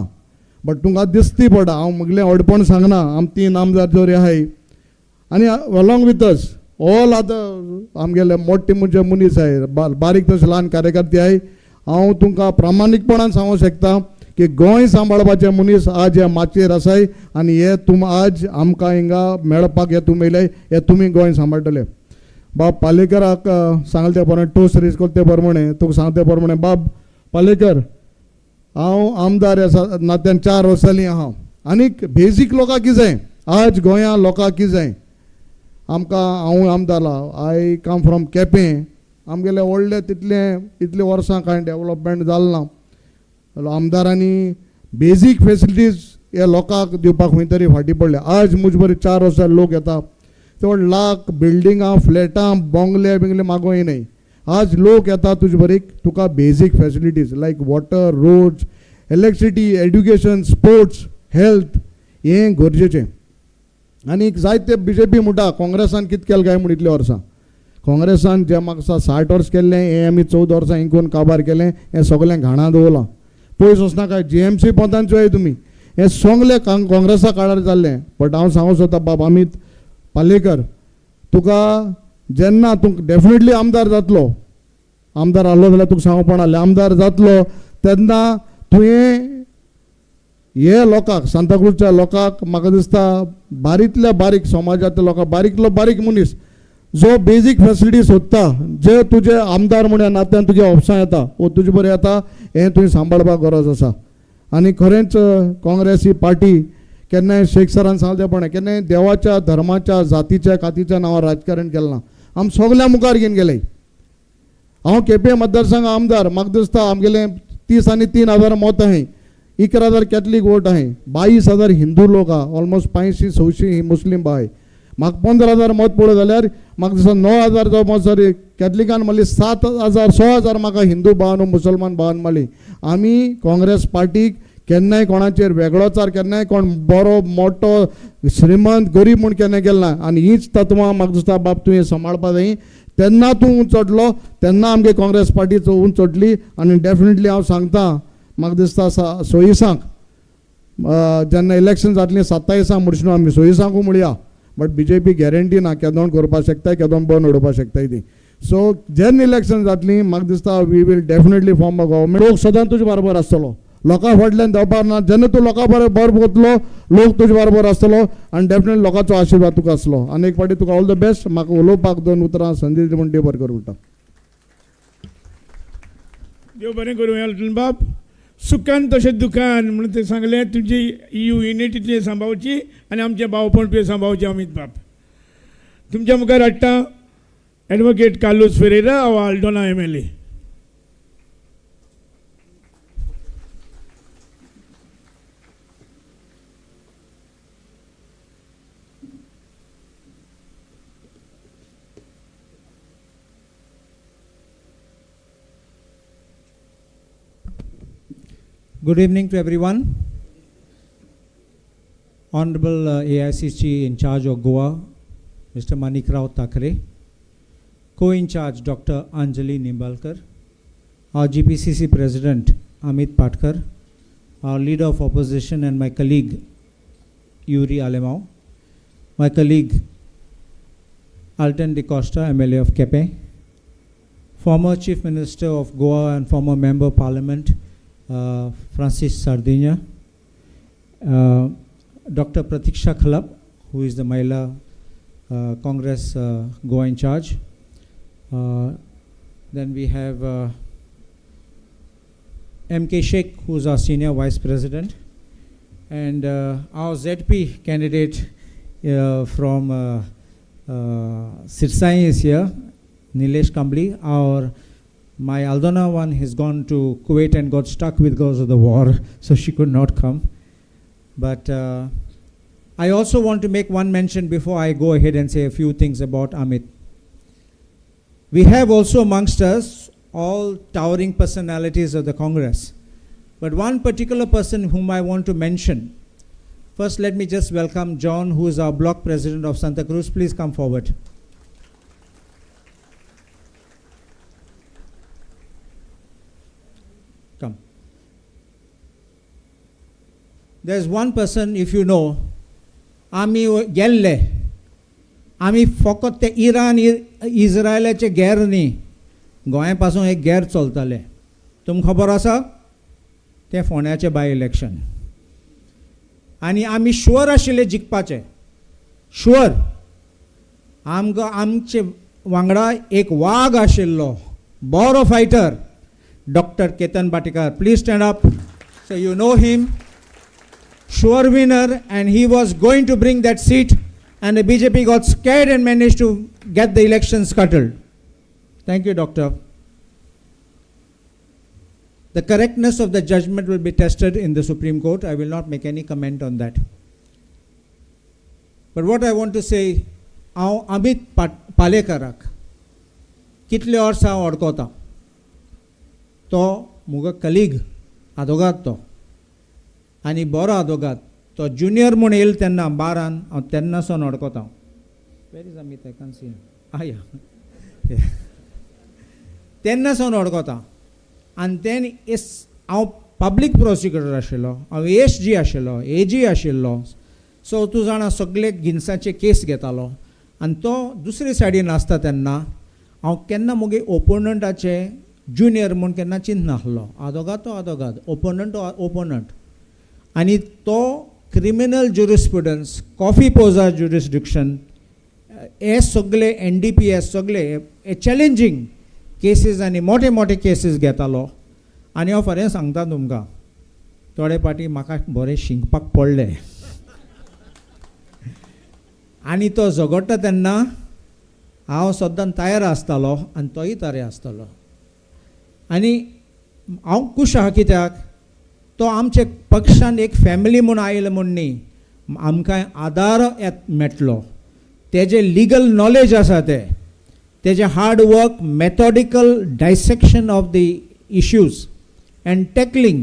बट तुमकां दिसती पडा, हांव म्हगलें व्हडपण सांगना, आम 3 आमदार जरी आहाय आनी along with us all आतां आमगेले मोठे म्हणजे मनीस आहाय, बारीक तशे ल्हान कार्यकर्ते आहाय. हांव तुमकां प्रामाणीकपणान सांगूंक शकता की गोंय सांबाळपाचे मनीस आज ह्या माचयेर आसाय आनी हे तुम आज आमकां हिंगा मेळपाक हे तुमी येयले, हे तुमी गोंय सांबाळटले. बाब पालेकराक सांगले ते प्रमाणे टोस्ट रेज करता ते प्रमाणे तुका सांगता ते प्रमाणे बाब पालेकर, हांव आमदार आसा नात्यान 4 वर्सां जालीं आहा आनीक बेजीक लोकांक कितें जाय, आज गोंया लोकांक कितें जाय आमकां. हांव आमदार, I come from Quepem, आमगेले व्हडले तितले इतले वर्सां कांय डेवलपमेंट जालें ना. आमदारांनी बेजीक फेसिलिटीज ह्या लोकांक दिवपाक खंय तरी फाटीं पडले. आज म्हजे बरें 4 वर्सां लोक येता चड लाख बिल्डिंगां फ्लॅटां बोंगले बिंगले मागों न्हय. आज लोक येता तुजे बरीक तुका basic facilities like water, roads, electricity, education, sports, health हें गरजेचें. आनी जायते बी जे पी म्हणटा काँग्रेसान कितें केलें काय म्हूण इतल्या वर्सां. काँग्रेसान जें म्हाका दिसता 60 वर्स केल्लें हें आमी 14 वर्सां इंकून काबार केलें, हें सगळें घाणा दवरलां. पयस वचनाका, जी एम सी पोंतान चोय तुमी, हें सगळें काँग्रेसा काळार जाल्लें. बट हांव सांगूंक सोदता बाब अमीत पालेकर, तुका जेन्ना तूं डेफिनेटली आमदार जातलो, आमदार आहलो जाल्यार तुका सांगूंक पडना, आमदार जातलो तेन्ना तुवें हे लोकांक, सांताक्रूजच्या लोकांक म्हाका दिसता बारीकल्या बारीक समाजांतल्या लोकांक, बारीकलो बारीक मनीस जो बेजीक फेसिलिटी सोदता, जे तुजे आमदार म्हूण ह्या नात्यान तुज्या ऑफिसां येता वो तुजे बरें येता, हें तुवें सांबाळपाक गरज आसा. आनी खरेंच काँग्रेस ही पार्टी केन्नाय शेख सरान सांगलें तें पण केन्नाय देवाच्या, धर्माच्या, जातीच्या, कातीच्या नांवार राजकारण केलें ना. आमी सगळ्या मुखार घेवन गेले. हांव केपें मतदारसंघ आमदार, म्हाका दिसता आमगेले 30 आनी 3 हजार मत आहाय, 11,000 कॅथलीक वोट आहाय, 22,000 हिंदू लोक आहा, ऑलमोस्ट 500-600 मुस्लीम आहाय. म्हाका 15,000 मत पडलो जाल्यार म्हाका दिसता 9,000 जो मत सॉरी कॅथलिकान मारली, 7,000 6,000 म्हाका हिंदू भावन मुसलमान भावन मारली. आमी काँग्रेस पार्टीक केन्नाय कोणाचेर वेगळोचार, केन्नाय कोण बरो मोटो श्रीमंत गरीब म्हूण केन्नाय केलें ना. आनी हीच तत्वां म्हाका दिसता बाब तुवें सांबाळपा जाय. तेन्ना तूं उंच चडलो तेन्ना आमगे काँग्रेस पार्टी उंच चडली. आनी डेफिनेटली हांव सांगता म्हाका दिसता सोयिसांक जेन्ना इलेक्शन जातलीं 27 म्हणून आमी सोयिसांकूय म्हणया, but B J P guarantee ना, केदोण करपाक शकताय, केदोण बंद उडोवपाक शकताय ती. सो जेन्ना इलेक्शन जातलीं म्हाका दिसता we will definitely form a government. लोक सदांच तुजे बरोबर आसतलो, लोकां फाटल्यान देंवपाक ना. जेन्ना तूं लोकां बरोबर वतलो लोक तुजे बरोबर आसतलो आनी डेफिनेटली लोकांचो आशिर्वाद तुका आसलो. आनी एक फावटी तुका ऑल the best. म्हाका उलोवपाक 2 उतरां संदी दिली म्हूण देव बरें करूं म्हणटा. देव बरें करूं एल्टन बाब. सुखान तशें दुखान म्हणून ते सांगलें, तुजी युनिटी तुवें सांबाळची आनी आमचें भावपण तुवें सांबाळचें अमीत बाब. तुमच्या मुखार हाडटा advocate Carlos Ferreira, Aldona M L A. Good evening to everyone. Honorable AICC in charge of Goa, Mr. Manikrao Thakre, co-in charge Dr. Anjali Nimbalkar, our GPCC President Amit Patkar, our leader of opposition and my colleague Yuri Alemao, my colleague Alton De Costa, MLA of Quepem, former Chief Minister of Goa and former Member of Parliament, Francis Sardinha, Dr. Pratiksha Khalap, who is the Mahila Congress Goa in charge. Then we have MK Sheikh, who is our Senior Vice President, and our ZP candidate from Sirsai is here, Nilesh Kambli. My Aldona one has gone to Kuwait and got stuck because of the war, so she could not come. But I also want to make one mention before I go ahead and say a few things about Amit. We have also amongst us all towering personalities of the Congress. But one particular person whom I want to mention. First, let me just welcome John, who is our block president of Santa Cruz. Please come forward. Come. There's one person, if you know, आमी गेल्ले, आमी फकत ते इराण इस्रायलाचे गेर न्ही, गोंया पासून एक गेर चलताले. तुमकां खबर आसा? तें फोंड्याचें बाय इलेक्शन आनी आमी शुअर आशिल्ले जिखपाचें, शुअर. आमकां आमचे वांगडा एक वाग आशिल्लो, बरो fighter, doctor Ketan Bhatikar. Please stand up, so you know him. Sure winner, and he was going to bring that seat, and the BJP got scared and managed to get the election scuttled. Thank you, doctor. The correctness of the judgment will be tested in the Supreme Court. I will not make any comment on that. But what I want to say, हांव अमित पालेकराक कितले वर्सां हांव वळखता. तो मुगो कलीग, आदोगाद तो, आनी बरो आदोगाद. तो ज्युनियर म्हूण येयलो तेन्ना बारान, हांव तेन्नासून वळखता. Where is Amit? I can see. Ah, yeah. तेन्ना सावन वळखता. आनी तें एस हांव पब्लीक प्रोसिक्युटर आशिल्लो, हांव एस जी आशिल्लो, ए जी आशिल्लो. सो तूं जाणा, सगळे गिन्साचे केस घेतालो आनी तो दुसरे सायडीन आसता तेन्ना हांव केन्ना मुगे ओपोनंटाचे ज्युनियर म्हूण केन्ना चिंतनासलो. आदोगाद तो आदोगाद, ओपोनंट तो ओपोनंट. आनी तो क्रिमिनल ज्युरिस्प्रुडन्स, कॉफी पोजा ज्युरिस्डिक्शन, हे सगळे NDPS सगळे हे चॅलेंजींग केसीस आनी मोठे मोठे केसीस घेतालो. आनी हांव खरें सांगता तुमकां, थोडे पाटी म्हाका बरें शिंकपाक पडलें. आनी तो झगडटा तेन्ना हांव सद्दां तयार आसतालो आनी तोय तयार आसतालो. आनी हांव खूश आहा कित्याक तो आमचे पक्षान एक फॅमिली म्हूण आयलो म्हूण न्ही, आमकां आदार मेळटलो. तेजें लिगल नॉलेज आसा, तें तेजें hard work, methodical dissection of the issues and tackling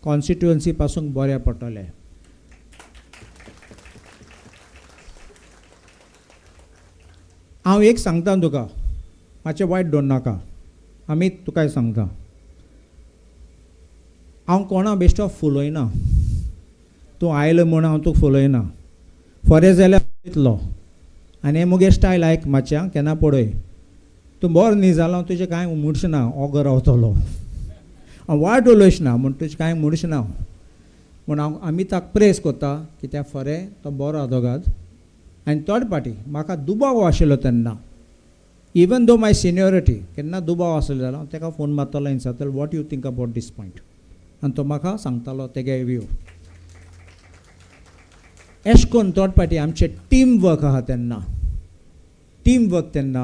constituency पासून बऱ्या पडटलें. हांव एक सांगता तुका, मातशें वायट दवर नाका आमी, तुकाय सांगता, हांव कोणा बेश्टो फुलयना. तूं आयलो म्हूण हांव तुका फुलयना. फरें जाल्यार वयतलो. आनी हें मुगे स्टायल आयक मातशें आं, केन्ना पळय तूं बरो न्ही जालो, हांव तुजें कांय म्हणच ना, ओगो रावतलो. हांव वायट उलयच ना म्हूण तुजें कांय म्हणच ना. पूण हांव अमिताक प्रेस करता कित्याक फरें तो बरो आदोगाद. आनी थोडे पाटी म्हाका दुबाव आशिल्लो तेन्ना, इवन दो माय सिनियोरिटी, केन्ना दुबाव आसलो जाल्यार हांव ताका फोन मारतालो आनी विचारतालो, "What you think about this point?" आनी तो म्हाका सांगतालो तेगे व्यू. एश कोन्न थोडे पाटी आमचें टीम वर्क आहा तेन्ना, टीम वर्क तेन्ना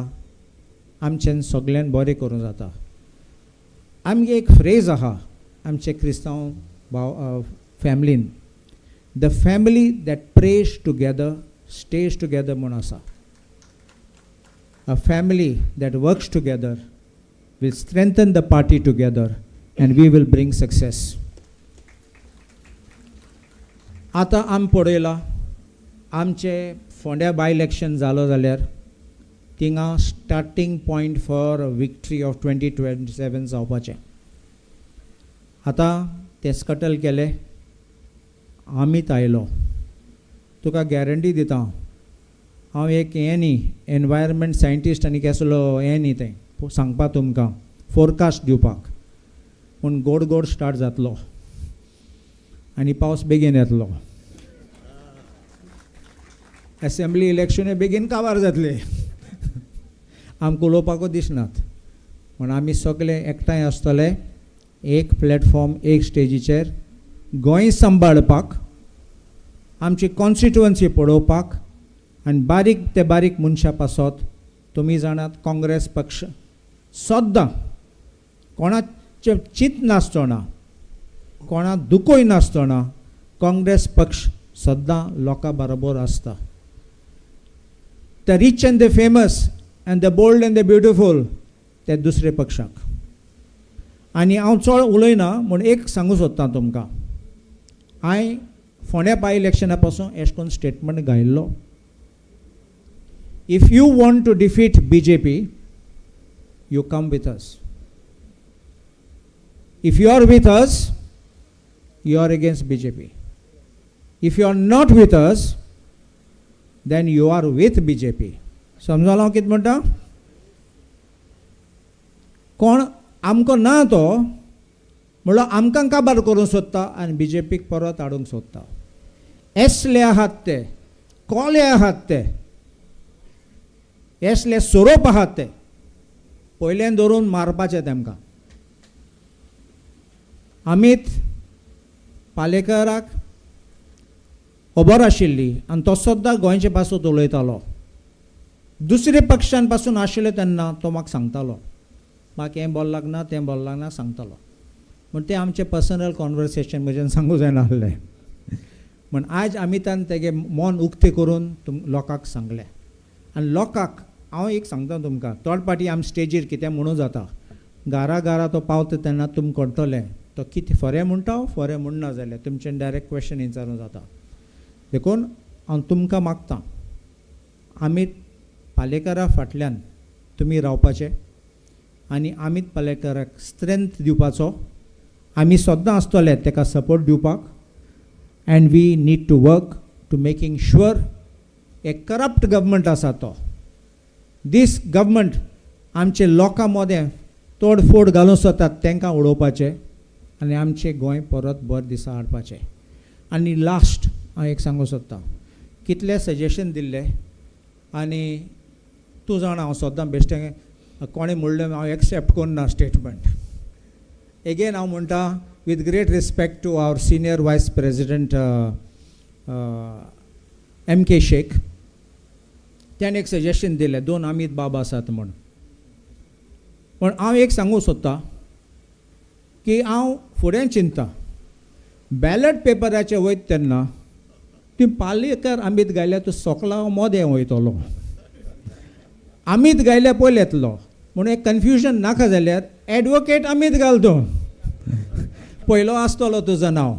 आमच्यान सगळ्यान बरें करूं जाता. आमगे एक फ्रेज आहा आमचे क्रिस्तांव भाव फॅमिलीन, "The family that prays together stays together" म्हूण आसा. A family that works together will strengthen the party together and we will bring success. आतां आमी पळयलां, आमचे फोंड्या बाय इलेक्शन जालो जाल्यार थिंगा starting point for victory of 2027 जावपाचें. आतां तें स्कटल केलें, अमीत आयलो. तुका गॅरंटी दिता हांव, हांव एक हें न्ही, एनवायरमेंट सायंटिस्ट आनी केसलो हें न्ही तें सांगपा तुमकां, फोरकास्ट दिवपाक, पूण गोड गोड स्टार्ट जातलो आनी पावस बेगीन येतलो. एसेंब्ली इलेक्शनूय बेगीन काबार जातले, आमकां उलोवपाकूच दिसनात. पूण आमी सगळे एकठांय आसतले, एक प्लॅटफॉर्म, एक स्टेजीचेर, गोंय सांबाळपाक, आमची कॉन्स्टिट्युवन्सी पळोवपाक आनी बारीक ते बारीक मनशां पासत. तुमी जाणात, काँग्रेस पक्ष सद्दां कोणाचें चिंत नासतना, कोणाक दुखय नासतना काँग्रेस पक्ष सद्दां लोकां बरोबर आसता. The rich and the famous and the bold and the beautiful ते दुसरे पक्षाक. आनी हांव चड उलयना म्हूण एक सांगूं सोदतां तुमकां, हांवें फोंड्या बाय इलेक्शना पासून एश कोन्न statement घायल्लो, "If you want to defeat BJP, you come with us. If you are with us, you are against BJP. If you are not with us, then you are with BJP." समजलो हांव कितें म्हणटा? कोण आमकां ना तो म्हणल्यार आमकां काबार करूंक सोदता आनी बी जे पीक परत हाडूंक सोदता. एसले आहात ते, कोले आहात ते, एसले सोरोप आहात ते, पयल्यान धरून मारपाचे तेमकां. अमीत पालेकराक खबर आशिल्ली आनी तो सद्दां गोंयचे पासून उलयतालो. दुसरे पक्षान पासून आशिल्ले तेन्ना तो म्हाका सांगतालो, म्हाका हें बरें लागना तें बरें लागना सांगतालो. पूण तें आमचें पर्सनल कॉन्वर्सेशन म्हज्यान सांगूं जायना आहलें. म्हण आयज अमितान तेगे मन उक्तें करून लोकांक सांगलें. आनी लोकांक हांव एक सांगता तुमकां, थोड पाटी आमी स्टेजीर कितें म्हणूं जाता, घरा घरा तो पावता तेन्ना तुमकां कळटलें तो कितें फरें म्हणटा फरें म्हणना जाल्यार तुमच्यान डायरेक्ट क्वेश्चन विचारूं जाता. देखून हांव तुमकां मागता, अमीत पालेकरा फाटल्यान तुमी रावपाचें आनी अमीत पालेकराक स्ट्रेंथ दिवपाचो. आमी सद्दां आसतले तेका सपोर्ट दिवपाक. And we need to work to making sure a corrupt government आसा तो, दीस गव्हर्मेंट आमचे लोकां मदें तोडफोड घालूंक सोदतात तांकां उडोवपाचें आनी आमचें गोंय परत बरें दिसा हाडपाचें. आनी लास्ट हांव एक सांगूंक सोदतां, कितले सजेशन दिल्ले आनी तूं जाणा हांव सद्दां बेश्टें कोणें म्हणलें हांव एक्सेप्ट करना स्टेटमेंट. एगेन हांव म्हणटा with great respect to our senior vice president M K Sheikh, त्याने एक सजेशन दिलें, दोन अमीत बाब आसात म्हूण. पूण हांव एक सांगूंक सोदतां की हांव फुडें चिंतता, बॅलट पेपराचेर वयता तेन्ना ती पालेकर अमीत गायल्यार तूं सोकला मोदें वयतलो, अमीत गायल्यार पयलें येतलो. म्हणून एक कन्फ्युजन नाका जाल्यार एडवोकेट अमीत घाल तूं, पयलो आसतलो तुजो नांव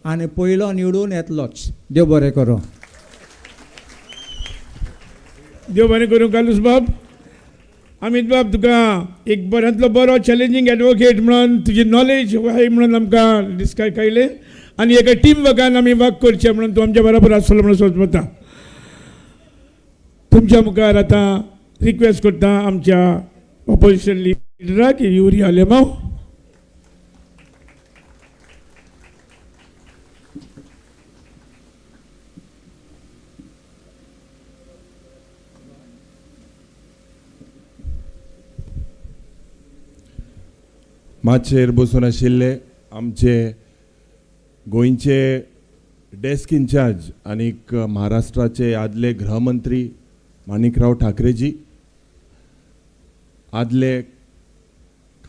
आनी पयलो निवडून येतलोच. देव बरें करूं. देव बरें करूं कार्लूस बाब. अमीत बाब, तुका एक बऱ्यांतलो बरो चॅलेंजींग एडवोकेट म्हणून तुजी नॉलेज हाय म्हणून आमकां डिस्काय कळ्ळें आनी एका टीम वर्कान आमी वर्क करचें म्हणून तूं आमच्या बरोबर आसतलो म्हणून सोदता. तुमच्या मुखार आतां रिक्वेस्ट करता आमच्या ऑपोजिशन लिडराक युरी आलेमाव. माचयेर बसून आशिल्ले आमचे गोंयचे डेस्क इन्चार्ज आनीक महाराष्ट्राचे आदले गृहमंत्री माणिकराव ठाकरेजी, आदले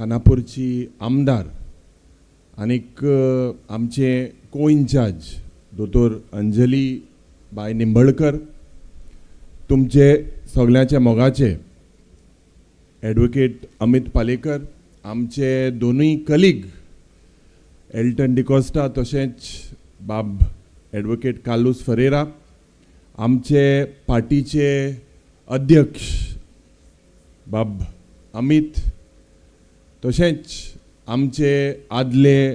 खानापूरची आमदार आनीक आमचे को इन्चार्ज दोतोर अंजली बाय निंबळकर, तुमचे सगल्यांचे मोगाचे एडवोकेट अमीत पालेकर, आमचे दोनूय कलीग एल्टन डिकोस्टा तशेंच बाब एडवोकेट कार्लूस फरेरा, आमचे पार्टीचे अध्यक्ष बाब अमीत, तशेंच आमचे आदले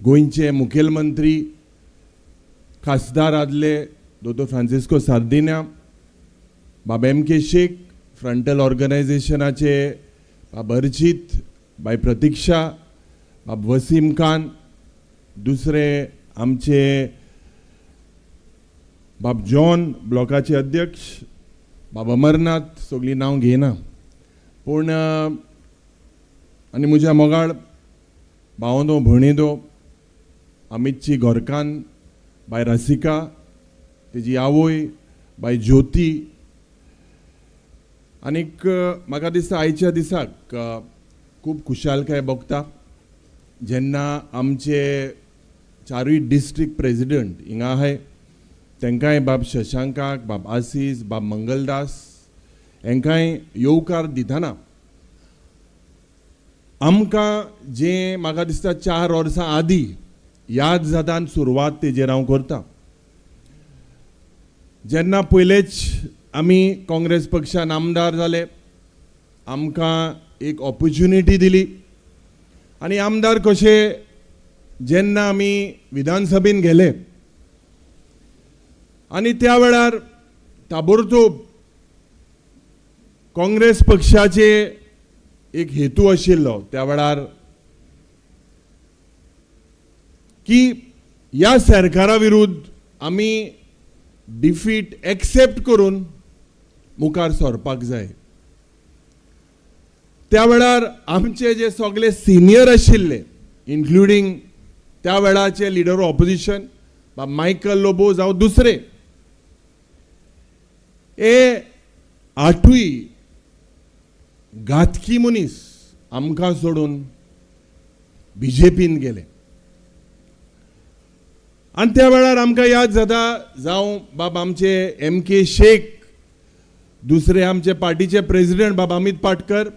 गोंयचे मुखेलमंत्री खासदार आदले दोतोर फ्रांसिस्को सार्दिना, बाब एम के शेख, फ्रंटल ऑर्गनायझेशनाचे बाब अर्जित, बाय प्रतिक्षा, बाब वसीम खान, दुसरे आमचे बाब जॉन ब्लॉकाचे अध्यक्ष बाब अमरनाथ, सगळीं नांव घेयना पूण आनी म्हज्या मोगाळ भावंदो भयणीदो अमितची घरकान्न बाय रसिका, तेजी आवय बाय ज्योती, आनीक म्हाका दिसता आयच्या दिसाक खूब खुशालकाय भोगता जेन्ना आमचे चारूय डिस्ट्रिक्ट प्रेजिडंट हिंगा आहाय तेंकांय बाब शशांकाक, बाब आसीस, बाब मंगलदास हेंकांय येवकार दितना आमकां जें म्हाका दिसता 4 वर्सां आदीं याद जाता आनी सुरवात तेजेर हांव करता. जेन्ना पयलेच आमी काँग्रेस पक्षान आमदार जाले, आमकां एक ऑपोर्च्युनिटी दिली आनी आमदार कशे जेन्ना आमी विधानसभेन गेले आनी त्या वेळार ताबडतोब काँग्रेस पक्षाचे एक हेतू आशिल्लो. त्या वेळार की ह्या सरकारा विरुद्ध आमी डिफीट एक्सेप्ट करून मुखार सरपाक जाय. त्या वेळार आमचे जे सगळे सिनियर आशिल्ले, इन्क्लुडींग त्या वेळाचे लिडर ऑपोजिशन बाब मायकल लोबो जावं दुसरे, हे आठूय घातकी मनीस आमकां सोडून बीजेपीन गेले. आनी त्या वेळार आमकां याद जाता, जावं बाब आमचे एम के शेख, दुसरे आमचे पार्टीचे प्रेसिडेंट बाब अमित पाटकर,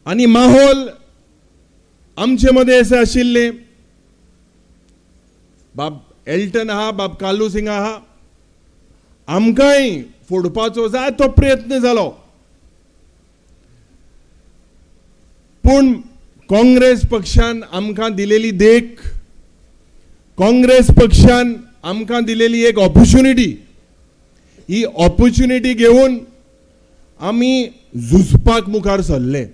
आनी माहोल आमचे मदें अशें आशिल्लें, बाब एल्टन आहा, बाब कालू सिंग आहा, आमकांय फोडपाचो जाय तो प्रयत्न जालो. पूण काँग्रेस पक्षान आमकां दिलेली देख, काँग्रेस पक्षान आमकां दिलेली एक ऑपॉर्च्युनिटी, ही ऑपॉर्च्युनिटी घेवन आमी झुजपाक मुखार सरले.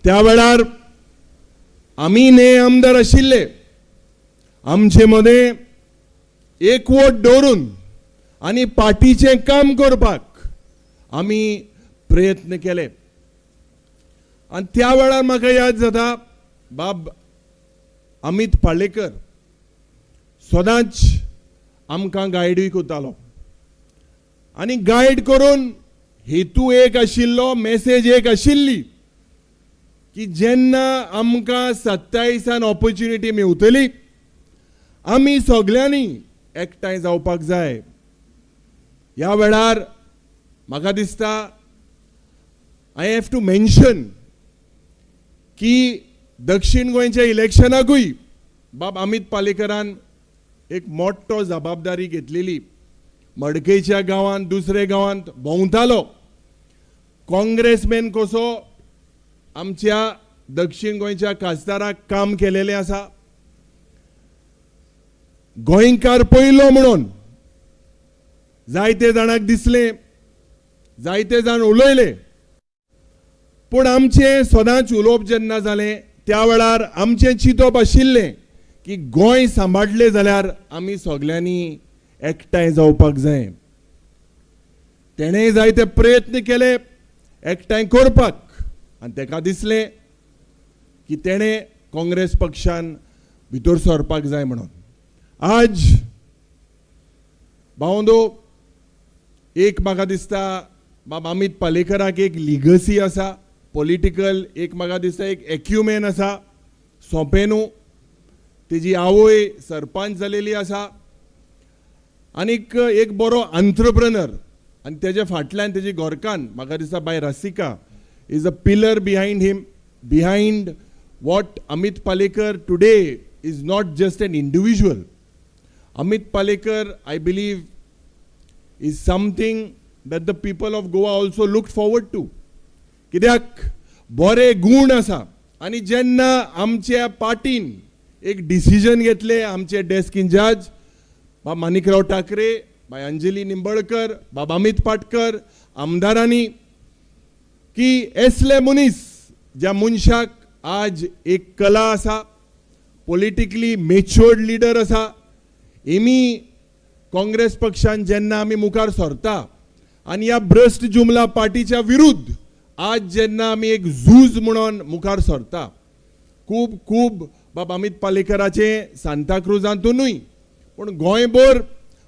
त्या वेळार आमी न्हय आमदार आशिल्ले, आमचे मदें एकवट दवरून आनी पार्टीचें काम करपाक आमी प्रयत्न केले. आनी त्या वेळार म्हाका याद जाता, बाब अमित पालेकर सदांच आमकां गायडूय करतालो आनी गायड करून हेतू एक आशिल्लो, मॅसेज एक आशिल्ली की जेन्ना आमकां 27 ऑपॉर्च्युनिटी मेवतली आमी सगल्यांनी एकठांय जावपाक जाय. ह्या वेळार म्हाका दिसता I have to mention की दक्षिण गोंयच्या इलेक्शनाकूय बाब अमित पालेकरान एक मोठो जबाबदारी घेतलेली. मडकयच्या गांवांत, दुसरे गांवांत भोंवतालो, काँग्रेसमॅन कसो आमच्या दक्षिण गोंयच्या खासदाराक काम केलेलें आसा, गोंयकार पयलो म्हणून जायते जाणांक दिसलें, जायते जाण उलयले. पूण आमचें सदांच उलोवप जेन्ना जालें त्या वेळार आमचें चिंतप आशिल्लें की गोंय सांबाळलें जाल्यार आमी सगल्यांनी एकठांय जावपाक जाय. तेणें जायते प्रयत्न केले एकठांय करपाक आनी तेका दिसलें की तेणें काँग्रेस पक्षान भितर सरपाक जाय म्हणून. आज भावंदो एक म्हाका दिसता बाब अमित पालेकराक एक लिगसी आसा, पॉलिटिकल एक म्हाका दिसता एक एक्युमेन आसा. सोंपें न्हू, तेजी आवय सरपंच जालेली आसा आनीक एक बरो अंत्रप्रनर, आनी तेजे फाटल्यान तेजी घरकान्न म्हाका दिसता बाय Rasika is a pillar behind him, behind what Amit Palekar today is not just an individual. Amit Palekar, I believe, is something that the people of Goa also look forward to. कित्याक बरे गूण आसा. आनी जेन्ना आमच्या पार्टीन एक डिसिजन घेतलें, आमचे डेस्क इन्चार्ज बाब माणिकराव ठाकरे, बाय अंजली निंबळकर, बाब अमित पाटकर, आमदारांनी की असले मनीस ज्या मनशाक आज एक कला आसा, पॉलिटिकली मेच्युअर्ड लिडर आसा, एमी काँग्रेस पक्षान जेन्ना आमी मुखार सरता आनी ह्या भ्रश्ट जुमला पार्टीच्या विरुद्ध आज जेन्ना आमी एक झूज म्हणून मुखार सरता, खूब खूब बाब अमित पालेकराचें सांताक्रुजांतूनय पूण गोंयभर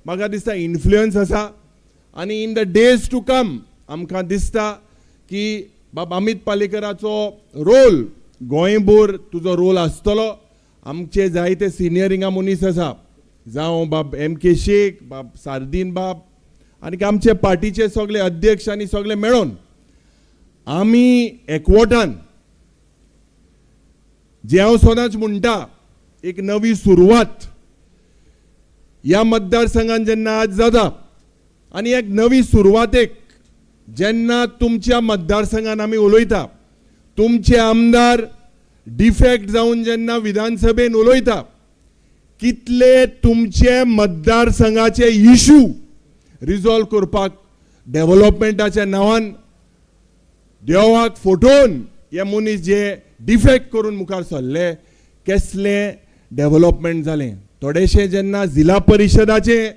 म्हाका दिसता इन्फ्लुयन्स आसा. आनी in the days to come आमकां दिसता की बाब अमित पालेकराचो रोल गोंयभर तुजो रोल आसतलो. आमचे जायते सिनियर हिंगा मनीस आसा, जावं बाब एम के शेख, बाब सार्दीन बाब, आनी आमचे पार्टीचे सगळे अध्यक्ष आनी सगळे मेळोन आमी एकवटान, जे हांव सदांच म्हणटा, एक नवी सुरवात ह्या मतदारसंघान जेन्ना आज जाता आनी एक नवी सुरवातेक जेन्ना तुमच्या मतदारसंघान आमी उलयता, तुमचे आमदार डिफेक्ट जावन जेन्ना विधानसभेन उलयता, कितले तुमचे मतदारसंघाचे इशू रिजॉल्व करपाक डेव्हलपमेंटाच्या नांवान देवाक फटोवन हे मनीस जे डिफेक्ट करून मुखार सरले, केसलें डेव्हलपमेंट जालें. थोडेशें जेन्ना जिल्हा परिशदाचें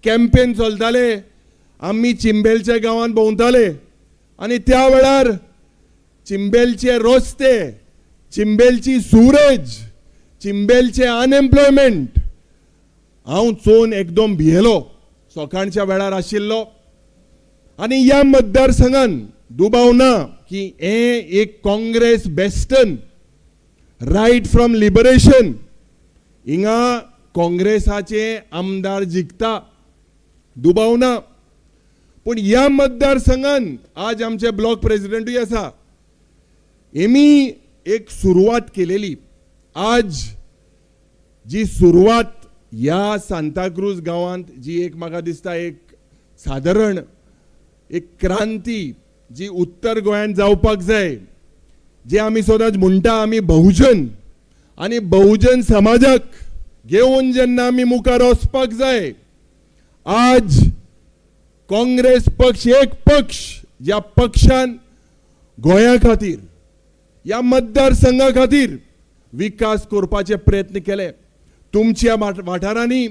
कॅम्पेन चलताले, आमी चिंबेलच्या गांवांत भोंवताले आनी त्या वेळार चिंबेलचे रस्ते, चिंबेलची सुवरेज, चिंबेलचे अनएम्प्लॉयमेंट हांव चोवन एकदम भियेलो. सकाळच्या वेळार आशिल्लो आनी ह्या मतदारसंघान दुबाव ना की हें एक काँग्रेस बेस्टन. रायट फ्रॉम लिबरेशन हिंगा काँग्रेसाचे आमदार जिखता, दुबाव ना. पूण ह्या मतदारसंघान आज आमचे ब्लॉक प्रेसिडेंटूय आसा, हेमी एक सुरवात केलेली. आज जी सुरवात ह्या सांताक्रूज गांवांत जी एक म्हाका दिसता एक सादारण एक क्रांती जी उत्तर गोंयांत जावपाक जाय, जे आमी सदांच म्हणटा आमी बहुजन आनी बहुजन समाजाक घेवन जेन्ना आमी मुखार वचपाक जाय, आज काँग्रेस पक्ष एक पक्ष ज्या पक्षान गोंया खातीर, ह्या मतदारसंघा खातीर विकास करपाचे प्रयत्न केले. तुमच्या वाठारांनी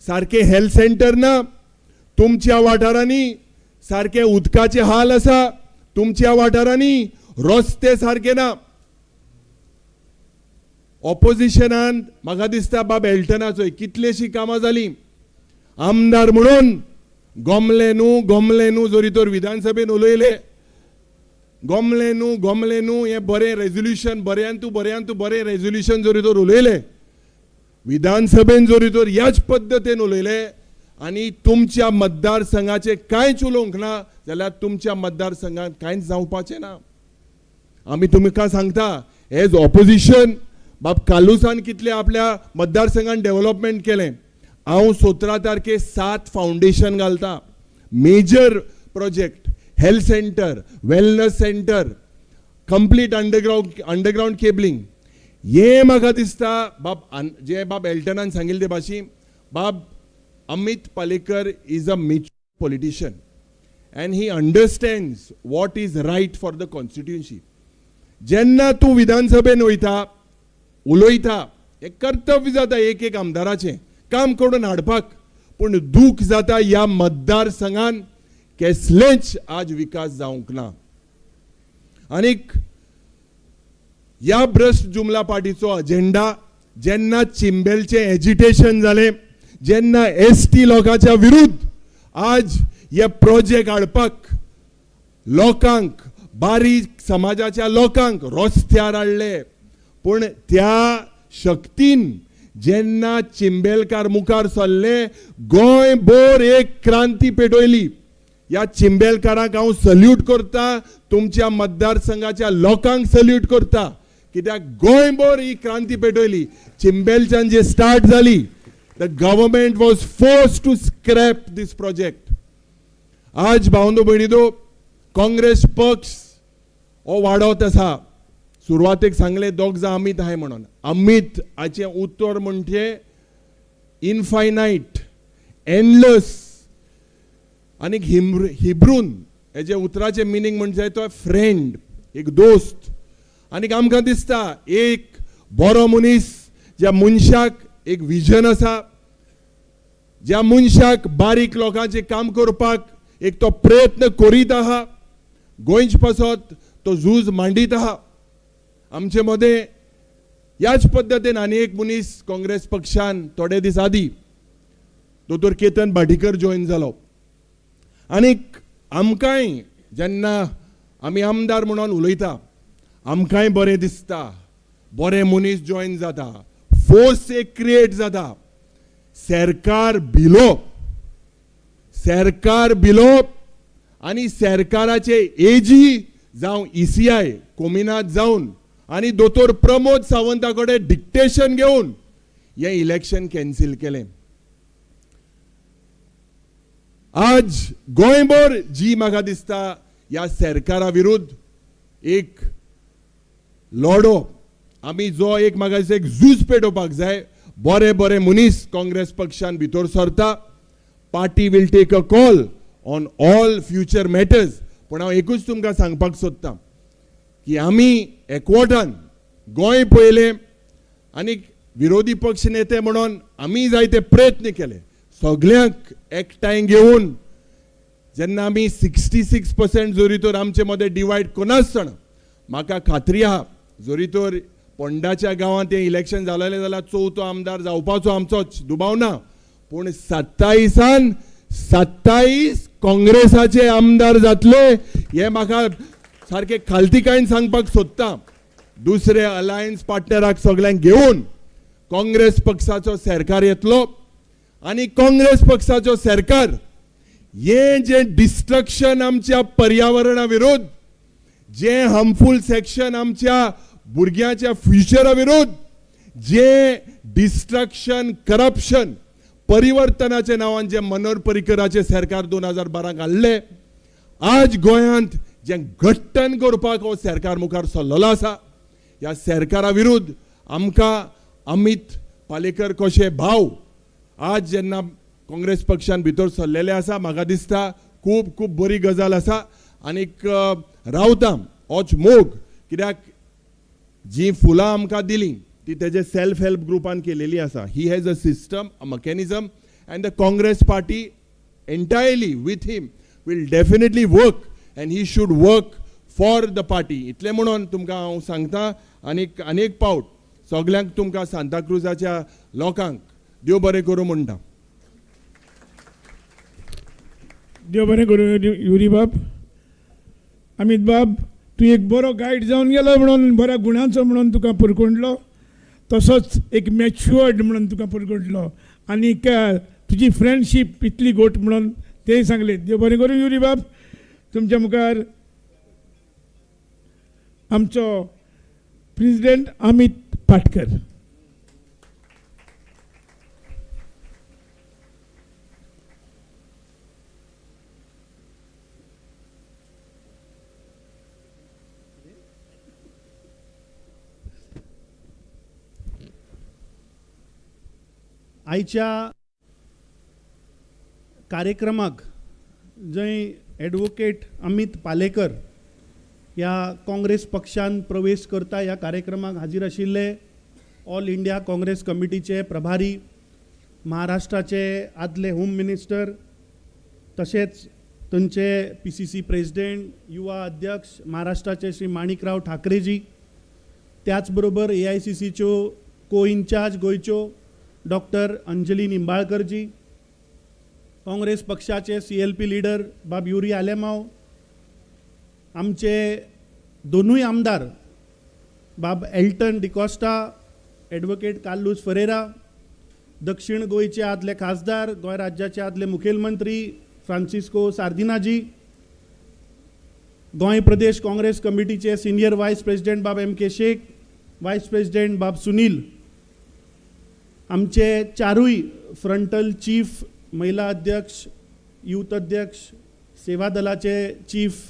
सारकें हेल्थ सेंटर ना, तुमच्या वाठारांनी सारके उदकाचे हाल आसा, तुमच्या वाठारांनी रस्ते सारके ना. ऑपोजिशनान म्हाका दिसता बाब एल्टनाचो कितलीशीं कामां जालीं. आमदार म्हणून गोमले न्हू, गोमले न्हू जरी तर विधानसभेन उलयले, गोमले न्हू, गोमले न्हू हें बरें रेजोल्युशन, बऱ्यांतू बऱ्यांतू बरें रेजोल्युशन जरी तर उलयले विधानसभेन, जरी तर ह्याच पद्दतीन उलयले आनी तुमच्या मतदारसंघाचें कांयच उलोवंक ना जाल्यार तुमच्या मतदारसंघात कांयच जावपाचें ना. आमी तुमकां सांगता, एज ऑपोजिशन बाब कालुसान कितले आपल्या मतदारसंघान डेव्हलपमेंट केलें. हांव 17 तारखे 7 फावंडेशन घालता, major project, health centre, wellness centre, complete underground cabling. हें म्हाका दिसता बाब जे बाब एल्टनान सांगिल्ले ते भाशेन, बाब Amit Palekar is a mature politician and he understands what is right for the constituency. जेन्ना तूं विधानसभेन वयता, उलयता, हें कर्तव्य जाता एक एक आमदाराचें काम करून हाडपाक. पूण दूख जाता, ह्या मतदारसंघान केसलेंच आज विकास जावंक ना. आनीक ह्या भ्रश्ट जुमला पार्टीचो अजेंडा, जेन्ना चिंबेलचें एजिटेशन जालें, जेन्ना एसटी लोकांच्या विरुद्ध आज हे प्रोजेक्ट हाडपाक लोकांक, बारीक समाजाच्या लोकांक रस्त्यार हाडले, पूण त्या शक्तीन जेन्ना चिंबेलकार मुखार सरले, गोंयभर एक क्रांती पेटयली. ह्या चिंबेलकारांक हांव सल्यूट करता, तुमच्या मतदारसंघाच्या लोकांक सल्यूट करता, कित्याक गोंयभर ही क्रांती पेटयली. चिंबेलच्यान जे स्टार्ट जाली, the government was forced to scrap this project. आज भावंदो भयणीदो, काँग्रेस पक्ष हो वाडत आसा. सुरवातेक सांगले दोग जाण अमीत आहाय म्हणून. अमीत हाचें उतर म्हणजे इनफायनायट, एंडलस. आनी हिब्रून हेजे उतराचें मिनींग म्हणजे तो फ्रेंड, एक दोस्त. आनी आमकां दिसता एक बरो मनीस, ज्या मनशाक एक विजन आसा, ज्या मनशाक बारीक लोकांचें काम करपाक एक तो प्रयत्न करीत आहा, गोंयचे पासत तो झूज मांडीत आहा. आमचे मदें ह्याच पद्दतीन आनी एक मनीस काँग्रेस पक्षान थोडे दीस आदीं दोतोर केतन भाटीकर जॉयन जालो. आनीक आमकांय जेन्ना आमी आमदार म्हणून उलयता, आमकांय बरें दिसता, बरे मनीस जॉयन जाता, फोर्स एक क्रिएट जाता. सरकार भिलो, सरकार भिलो आनी सरकाराचे एजी जावं इसीआय कोमिनाद जावन आनी दोतोर प्रमोद सावंता कडेन डिक्टेशन घेवन हें इलेक्शन कॅन्सील केलें. आज गोंयभर जी म्हाका दिसता ह्या सरकारा विरुद्ध एक लढो आमी जो एक म्हाका दिसता एक झूज पेटोवपाक जाय. बरे बरे मनीस काँग्रेस पक्षान भितर सरता. Party will take a call on all future matters. पूण हांव एकूच तुमकां सांगपाक सोदतां की आमी एकवटान गोंय पळयलें आनी विरोधी पक्ष नेते म्हणून आमी जायते प्रयत्न केले सगल्यांक एकठांय घेवन. जेन्ना आमी 66% जरी तर आमचे मदें डिवायड करनासतना, म्हाका खात्री आहा जरी तर पोंडाच्या गांवांत हें इलेक्शन जालेलें जाल्यार चवथो आमदार जावपाचो आमचोच, दुबाव ना. पूण 27 27 काँग्रेसाचे आमदार जातले हे म्हाका सारकें खालतीकायेन सांगपाक सोदता. दुसरे अलायन्स पार्टनराक सगल्यांक घेवन काँग्रेस पक्षाचो सरकार येतलो आनी काँग्रेस पक्षाचो सरकार हें जें डिस्ट्रक्शन आमच्या पर्यावरणा विरोध, जें हार्मफूल सेक्शन आमच्या भुरग्यांच्या फ्युचरा विरोध, जें डिस्ट्रक्शन करप्शन परिवर्तनाच्या नांवान जें मनोहर पर्रीकराचें सरकार 2012 हाडलें, आज गोंयांत जें घट्टन करपाक हो सरकार मुखार सरलेलो आसा. ह्या सरकारा विरुद्ध आमकां अमीत पालेकर कशे भाव आज जेन्ना काँग्रेस पक्षान भितर सरलेले आसा, म्हाका दिसता खूब खूब बरी गजाल आसा. आनीक रावता होच मोग, कित्याक जी फुलां आमकां दिलीं ती तेजे सेल्फ हेल्प ग्रुपान केलेली आसा. He has a system, a mechanism, and the Congress party entirely with him will definitely work and he should work for the party. इतलें म्हणून तुमकां हांव सांगता आनीक अनेक पावट सगल्यांक तुमकां सांताक्रुजाच्या लोकांक देव बरें करूं म्हणटा. देव बरें करूं युरी बाब. अमीत बाब, तूं एक बरो गायड जावन गेलो म्हणून, बऱ्या गुणांचो म्हणून तुका पुरकोंडलो, तसोच एक मॅच्युअर्ड म्हणून तुका पुरकोंडलो आनीक तुजी फ्रेंडशीप इतली घट म्हणून तेय सांगले. देव बरें करूं युरी बाब. तुमच्या मुखार आमचो प्रेसिडेंट अमीत पाटकर. आयच्या कार्यक्रमाक जंय एडवोकेट अमीत पालेकर ह्या काँग्रेस पक्षान प्रवेश करता, ह्या कार्यक्रमाक हाजीर आशिल्ले ऑल इंडिया काँग्रेस कमिटीचे प्रभारी, महाराष्ट्राचे आदले होम मिनिस्टर, तशेंच थंयचे PCC president, युवा अध्यक्ष महाराष्ट्राचे श्री माणिकराव ठाकरेजी, त्याचबरोबर AICCच्यो को इन्चार्ज गोंयच्यो डॉक्टर अंजली निंबाळकरजी, काँग्रेस पक्षाचे CLP leader बाब युरी आलेमाव, आमचे दोनूय आमदार बाब एल्टन डिकॉस्टा, एडवोकेट कार्लूस फरेरा, दक्षिण गोंयचे आदले खासदार, गोंय राज्याचे आदले मुखेलमंत्री फ्रांसिस्को सार्दिनाजी, गोंय प्रदेश काँग्रेस कमिटीचे सिनियर वायस प्रेसिडेंट बाब M K. Shaikh, vice president बाब सुनील, आमचे चारूय फ्रंटल चीफ, महिला अध्यक्ष, यूथ अध्यक्ष, सेवा दलाचे चीफ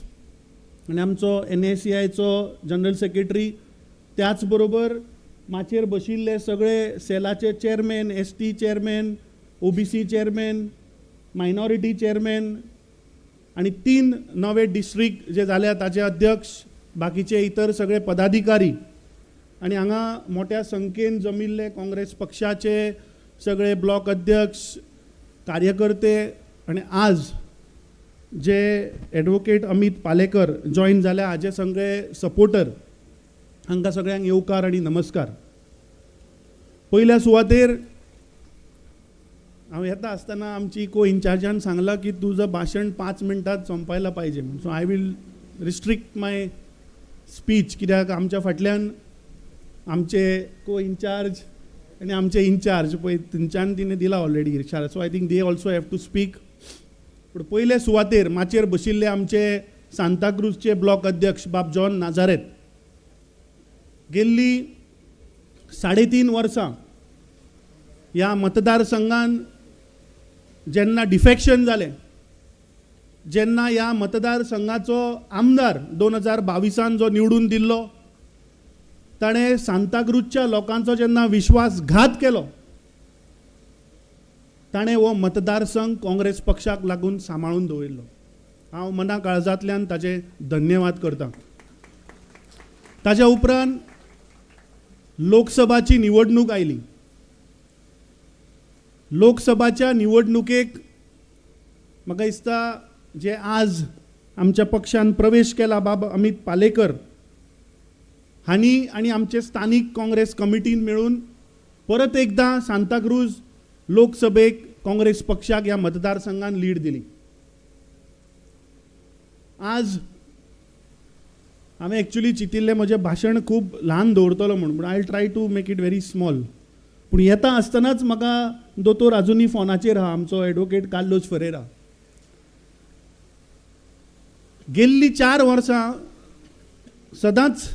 आनी आमचो NACIचो जनरल सेक्रेटरी, त्याच बरोबर माचयेर बशिल्ले सगळे सेलाचे chairman, ST chairman, OBC chairman, minority chairman आनी 3 नवे डिस्ट्रिक्ट जे जाल्या ताचे अध्यक्ष, बाकीचे इतर सगळे पदाधिकारी आनी हांगा मोठ्या संख्येन जमिल्ले काँग्रेस पक्षाचे सगळे ब्लॉक अध्यक्ष, कार्यकर्ते आनी आज जे एडवोकेट अमीत पालेकर जॉयन जाल्या हाजे सगळे सपोर्टर, हांकां सगळ्यांक येवकार आनी नमस्कार. पयल्या सुवातेर हांव येता आसतना आमची को इन्चार्जान सांगलां की तुजं भाशण 5 मिनटात सोंपायला पाहिजे, so I will restrict my speech, कित्याक आमच्या फाटल्यान आमचे को इन्चार्ज आनी आमचे इन्चार्ज पळय थंयच्यान तिणें दिला ऑलरेडी इशारा, so I think they also have to speak. पूण पयले सुवातेर माचयेर बशिल्ले आमचे सांताक्रूजचे ब्लॉक अध्यक्ष बाब जॉन नाजारेत, गेल्ली 3.5 वर्सां ह्या मतदारसंघान जेन्ना डिफेक्शन जालें, जेन्ना ह्या मतदारसंघाचो आमदार 2022 जो निवडून दिल्लो ताणें सांताक्रूजच्या लोकांचो जेन्ना विश्वासघात केलो, ताणें हो मतदारसंघ काँग्रेस पक्षाक लागून सांबाळून दवरिल्लो. हांव मना काळजांतल्यान ताचे धन्यवाद करतां. ताज्या उपरांत लोकसभाची निवडणूक आयली. लोकसभाच्या निवडणुकेक म्हाका दिसता जे आज आमच्या पक्षान प्रवेश केला बाब अमीत पालेकर हांणी आनी आमचे स्थानीक काँग्रेस कमिटीन मेळून परत एकदां सांताक्रूज लोकसभेक काँग्रेस पक्षाक ह्या मतदारसंघान लीड दिली. आज हांवें एक्चुली चिंतिल्लें म्हजें भाशण खूब ल्हान दवरतलो म्हूण, पूण I try to make it very small. पूण येता आसतनाच म्हाका दोतोर आजुनूय फोनाचेर आहा, आमचो एडवोकेट कार्लोस फरेरा. गेल्लीं 4 वर्सां सदांच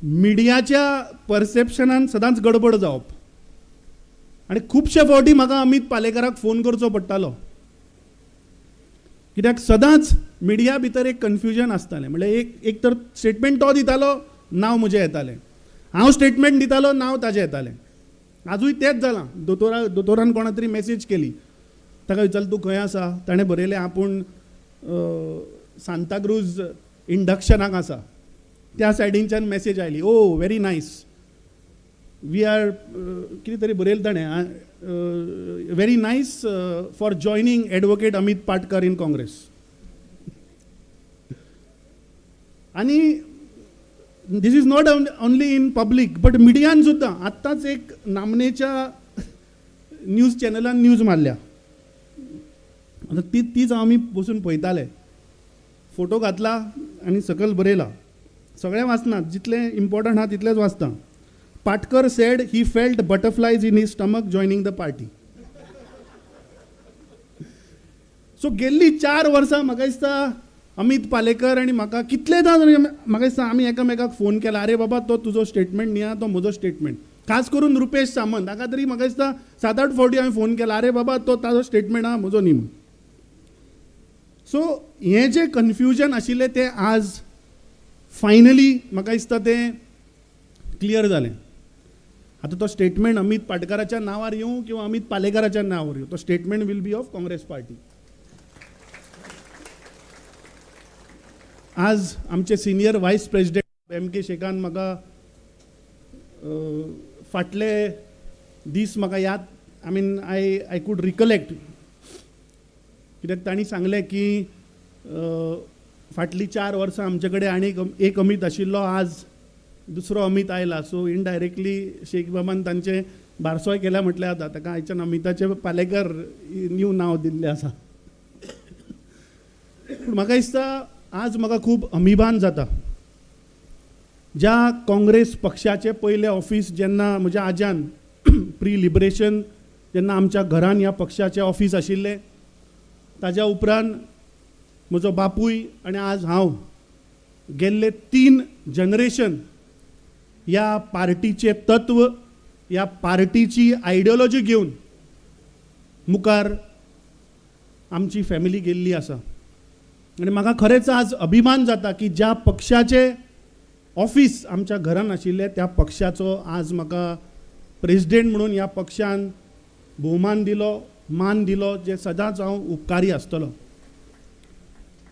मिडियाच्या परसेप्शनान सदांच गडबड जावप आनी खुबशे फावटी म्हाका अमीत पालेकाराक फोन करचो पडटालो, कित्याक सदांच मिडिया भितर एक कन्फ्युजन आसतालें. म्हणल्यार एक तर स्टेटमेंट तो दितालो, नांव म्हजें येतालें, हांव स्टेटमेंट दितालो, नांव ताजें येतालें. आजूय तेंच जालां. दोतोरान कोणा तरी मॅसेज केली, ताका विचारलें तूं खंय आसा, ताणें बरयलें आपूण सांताक्रूज इंडक्शनाक आसा. त्या सायडीनच्यान मॅसेज आयली, oh very nice, we are कितें तरी बरयलें ताणें, very nice for joining advocate Amit Patkar in Congress. आनी this is not only in public but मिडियान सुद्दां आत्तांच एक नामनेच्या न्यूज चॅनलान न्यूज मारल्या. आतां तीच आमी बसून पळयताले, फोटो घातला आनी सकयल बरयला, सगळें वाचना, जितलें इम्पॉर्टंट आहा तितलेंच वाचता. Patkar said he felt butterflies in his stomach joining the party. So गेल्ली 4 वर्सां म्हाका दिसता अमीत पालेकर आनी म्हाका कितलेदां म्हाका दिसता आमी एकामेकाक फोन केला, अरे बाबा तो तुजो स्टेटमेंट न्ही आहा, तो म्हजो स्टेटमेंट. खास करून रुपेश सामंत हाका तरी म्हाका दिसता 7-8 फावटी हांवें फोन केला, अरे बाबा तो ताजो स्टेटमेंट आहा, म्हजो न्ही. सो हें जें कन्फ्युजन आशिल्लें तें आज फायनली म्हाका दिसता तें क्लियर जालें. आतां तो स्टेटमेंट अमीत पाटकाराच्या नांवार येवं किंवा अमीत पालेकाराच्या नांवार येवं, तो statement will be of Congress party. आज आमचे senior vice president M K Shekhan म्हाका फाटले दीस म्हाका याद, I mean I could recollect, कित्याक तांणी सांगलें की फाटलीं 4 वर्सां आमचे कडेन आनी एक अमीत आशिल्लो, आज दुसरो अमीत आयला. सो इनडायरेक्टली शेख बाबान तांचें बारसोय केल्या म्हटल्यार जाता, ताका आयच्यान अमिताचें पालेकर न्यू नांव दिल्लें आसा. पूण म्हाका दिसता आज म्हाका खूब अभिमान जाता, ज्या काँग्रेस पक्षाचें पयलें ऑफीस जेन्ना म्हज्या आज्यान प्री लिबरेशन जेन्ना आमच्या घरान ह्या पक्षाचें ऑफीस आशिल्लें, ताज्या उपरांत म्हजो बापूय आनी आज हांव गेल्ले 3 जनरेशन ह्या पार्टीचें तत्व, ह्या पार्टीची आयडियोलॉजी घेवन मुखार आमची फॅमिली गेल्ली आसा. आनी म्हाका खरेंच आज अभिमान जाता की ज्या पक्षाचें ऑफीस आमच्या घरान आशिल्लें त्या पक्षाचो आज म्हाका प्रेजिडेंट म्हणून ह्या पक्षान भोवमान दिलो, मान दिलो, जे सदांच हांव उपकारी आसतलो.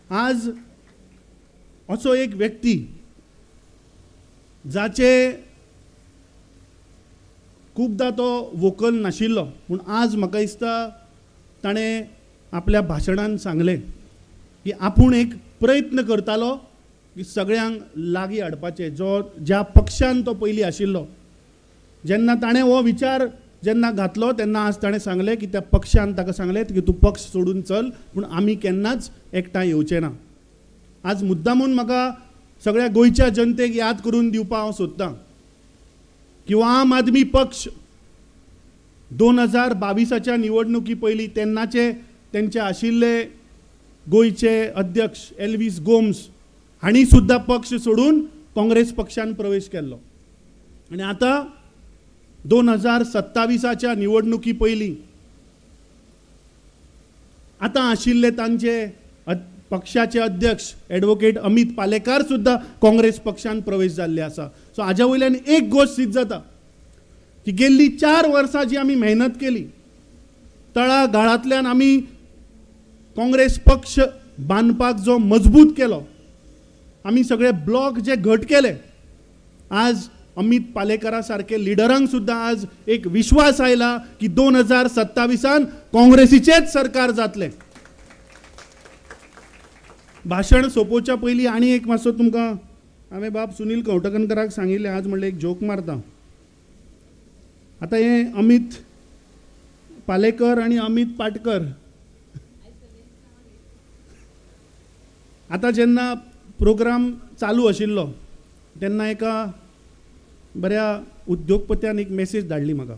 आज असो एक व्यक्ती जाचे खुबदां तो वोकल नाशिल्लो, पूण आज म्हाका दिसता ताणें आपल्या भाशणान सांगलें की आपूण एक प्रयत्न करतालो की सगळ्यांक लागीं हाडपाचें, जो ज्या पक्षान तो पयलीं आशिल्लो. जेन्ना ताणें हो विचार जेन्ना घातलो तेन्ना आज ताणें सांगलें की त्या पक्षान ताका सांगलें की तूं पक्ष सोडून चल, पूण आमी केन्नाच एकठांय येवचे ना. आज मुद्दामून म्हाका सगळ्या गोंयच्या जनतेक याद करून दिवपाक हांव सोदतां किंवा आम आदमी पक्ष 2022 निवडणुकी पयलीं तेन्नाचे तेंचे आशिल्ले गोंयचे अध्यक्ष एल्वीस गोम्स हांणी सुद्दां पक्ष सोडून काँग्रेस पक्षान प्रवेश केल्लो. आनी आतां 2027 निवडणुकी पयलीं आतां आशिल्ले तांचे पक्षाचे अध्यक्ष एडवोकेट अमीत पालेकार सुद्दां काँग्रेस पक्षान प्रवेश जाल्ले आसा. सो हाज्या वयल्यान एक गोश्ट सिद्ध जाता की गेल्ली 4 वर्सां जी आमी मेहनत केली, तळा गाळांतल्यान आमी काँग्रेस पक्ष बांदपाक जो मजबूत केलो, आमी सगळे ब्लॉक जे घट केले, आज अमित पालेकरा सारखे लिडरांक सुद्दां आज एक विश्वास आयला की 2027 काँग्रेसीचेंच सरकार जातलें. भाशण सोंपोवच्या पयलीं आनी एक मातसो तुमकां हांवें बाब सुनील कवठणकराक सांगिल्लें, आज म्हणलें एक जोक मारता. आतां हें अमित पालेकर आनी अमित पाटकर, आतां जेन्ना प्रोग्राम चालू आशिल्लो तेन्ना एका बऱ्या उद्योगपत्यान एक मॅसेज धाडली म्हाका.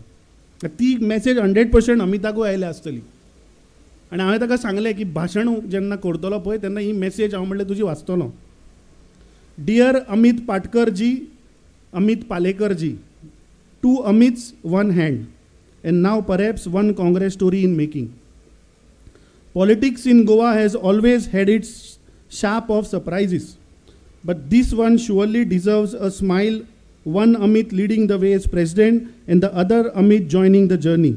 ती मॅसेज 100% अमिताकूय आयल्या आसतली. आनी हांवें ताका सांगलें की भाशण जेन्ना करतलो पळय तेन्ना ही मॅसेज हांव म्हणलें तुजी वाचतलो. Dear Amit Patkar ji, Amit Palekar ji, two Amits, one hand, and now perhaps one Congress story in making. Politics in Goa has always had its sharp of surprises, but this one surely deserves a smile. One Amit leading the way as president and the other Amit joining the journey.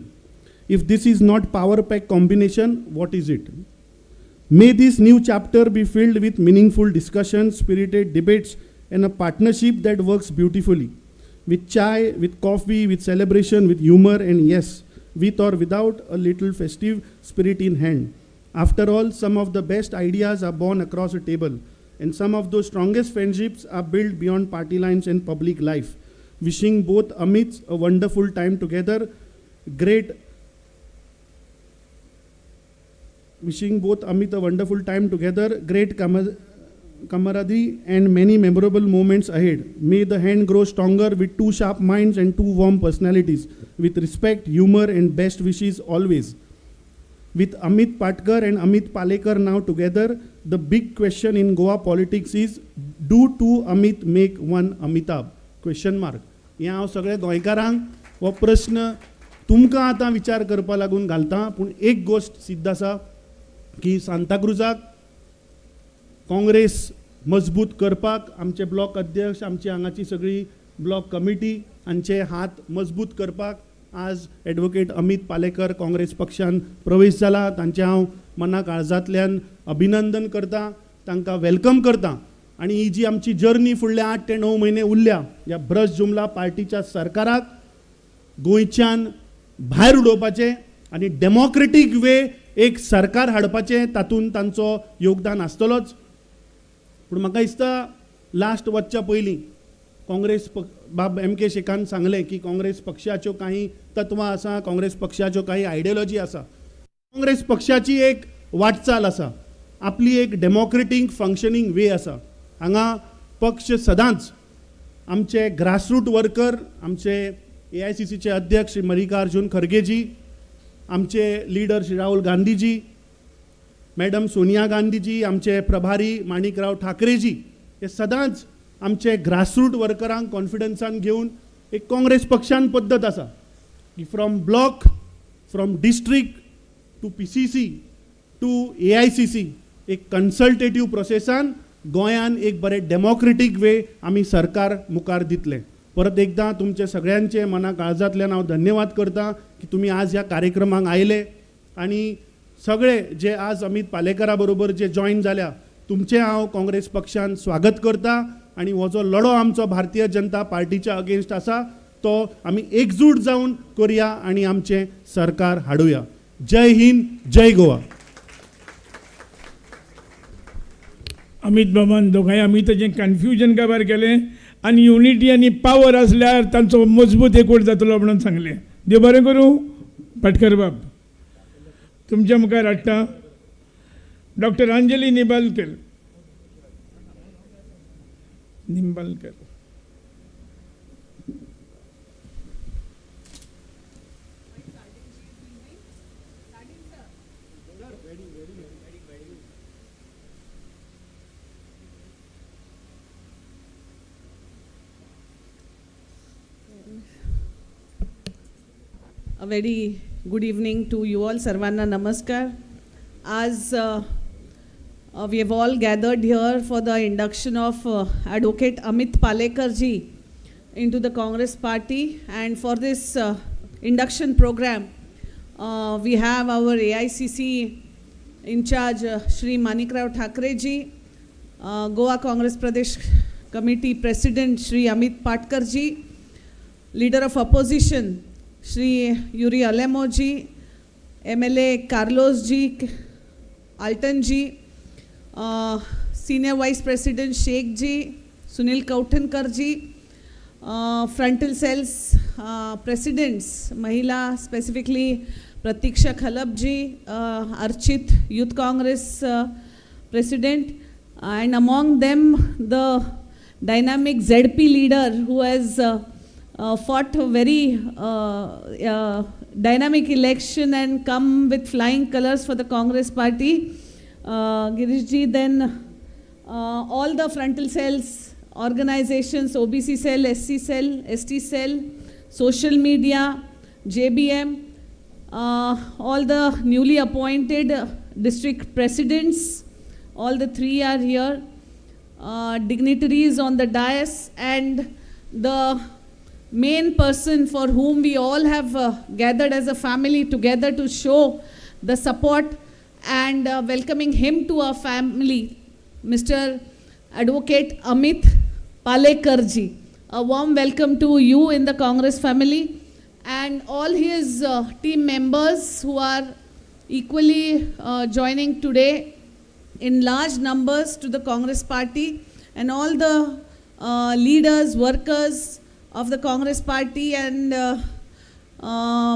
If this is not power pack combination, what is it? May this new chapter be filled with meaningful discussions, spirited debates, and a partnership that works beautifully. With chai, with coffee, with celebration, with humor, and yes, with or without a little festive spirit in hand. After all, some of the best ideas are born across a table, and some of those strongest friendships are built beyond party lines and public life. Wishing both Amits a wonderful time together. Great Wishing both Amit a wonderful time together, great camaraderie, and many memorable moments ahead. May the hand grow stronger with two sharp minds and two warm personalities. With respect, humor, and best wishes always. With Amit Patkar and Amit Palekar now together, the big question in Goa politics is, do two Amit make one Amitabh? Question mark. हें हांव सगळ्या गोंयकारांक हो प्रस्न तुमकां आतां विचार करपा लागून घालता. पूण एक गोश्ट सिद्ध आसा की सांताक्रुजाक काँग्रेस मजबूत करपाक आमचे ब्लॉक अध्यक्ष, आमची हांगाची सगळी ब्लॉक कमिटी हांचे हात मजबूत करपाक आज एडवोकेट अमित पालेकर काँग्रेस पक्षान प्रवेश जाला. तांचें हांव मना काळजांतल्यान अभिनंदन करता, तांकां welcome करता. आनी ही जी आमची जर्नी फुडले 8 ते 9 म्हयने उरल्या, ह्या भ्रश्ट जुमला पार्टीच्या सरकाराक गोंयच्यान भायर उडोवपाचें आनी डेमोक्रेटीक वे एक सरकार हाडपाचें, तातूंत तांचो योगदान आसतलोच. पूण म्हाका दिसता लास्ट वचच्या पयलीं काँग्रेस बाब एम के शेखान सांगलें की काँग्रेस पक्षाच्यो कांय तत्वां आसा, काँग्रेस पक्षाच्यो कांय आयडियोलॉजी आसा, काँग्रेस पक्षाची एक वाटचाल आसा, आपली एक डेमोक्रेटीक फंक्शनींग वे आसा. हांगा पक्ष सदांच आमचे ग्रासरूट वर्कर, आमचे AICCचे अध्यक्ष श्री मल्लिकार्जुन खरगेजी, आमचे लिडर श्री राहुल गांधीजी, मॅडम सोनिया गांधीजी, आमचे प्रभारी माणिकराव ठाकरेजी, हे सदांच आमचे ग्रासरूट वर्करांक कॉन्फिडन्सान घेवन एक काँग्रेस पक्षान पद्दत आसा की from block, from district to PCC to AICC एक कन्सल्टेटीव प्रोसेसान गोंयान एक बरें डेमोक्रेटीक वे आमी सरकार मुखार दितले. परत एकदां तुमचे सगळ्यांचे मना काळजांतल्यान हांव धन्यवाद करता की तुमी आज ह्या कार्यक्रमाक आयले आनी सगळे जे आज अमित पालेकरा बरोबर जे जॉयन जाल्या तुमचें हांव काँग्रेस पक्षान स्वागत करता. आनी हो जो लढो आमचो भारतीय जनता पार्टीच्या अगेन्स्ट आसा तो आमी एकजूट जावन करुया आनी आमचें सरकार हाडुया. जय हिंद, जय गोवा. अमित बाबान दोगांय अमिताचें कन्फ्युजन काबार केलें आनी युनिटी आनी पावर आसल्यार तांचो मजबूत एकवट जातलो म्हणून सांगलें. देव बरें करूं. पाटकर बाब तुमच्या मुखार हाडटा doctor Anjali Nimbalkar. Nimbalkar. A very good evening to you all. सर्वांना नमस्कार. आज we have all gathered here for the induction of Advocate Amit Palekar ji into the Congress party, and for this induction program we have our AICC in charge Shri Manikrao Thakre ji, Goa Congress Pradesh Committee President Shri Amit Patkar ji, Leader of Opposition Shri Yuri Alemo ji, MLA Carlos ji, Alton ji, Senior Vice President Sheikh ji, Sunil Kavthankar ji, Frontal Cells Presidents, Mahila specifically Pratiksha Khalap ji, Archit Youth Congress President, and among them the dynamic ZP leader who has fought a very dynamic election and come with flying colors for the Congress party. Girish ji, then all the frontal cells, organizations, OBC cell, SC cell, ST cell, social media, JBM, all the newly appointed district presidents, all the three are here, dignitaries on the dais, and the main person for whom we all have gathered as a family together to show the support and welcoming him to our family, Mr. Advocate Amit Palekar ji. A warm welcome to you in the Congress family and all his team members who are equally joining today in large numbers to the Congress party, and all the leaders, workers of the Congress party and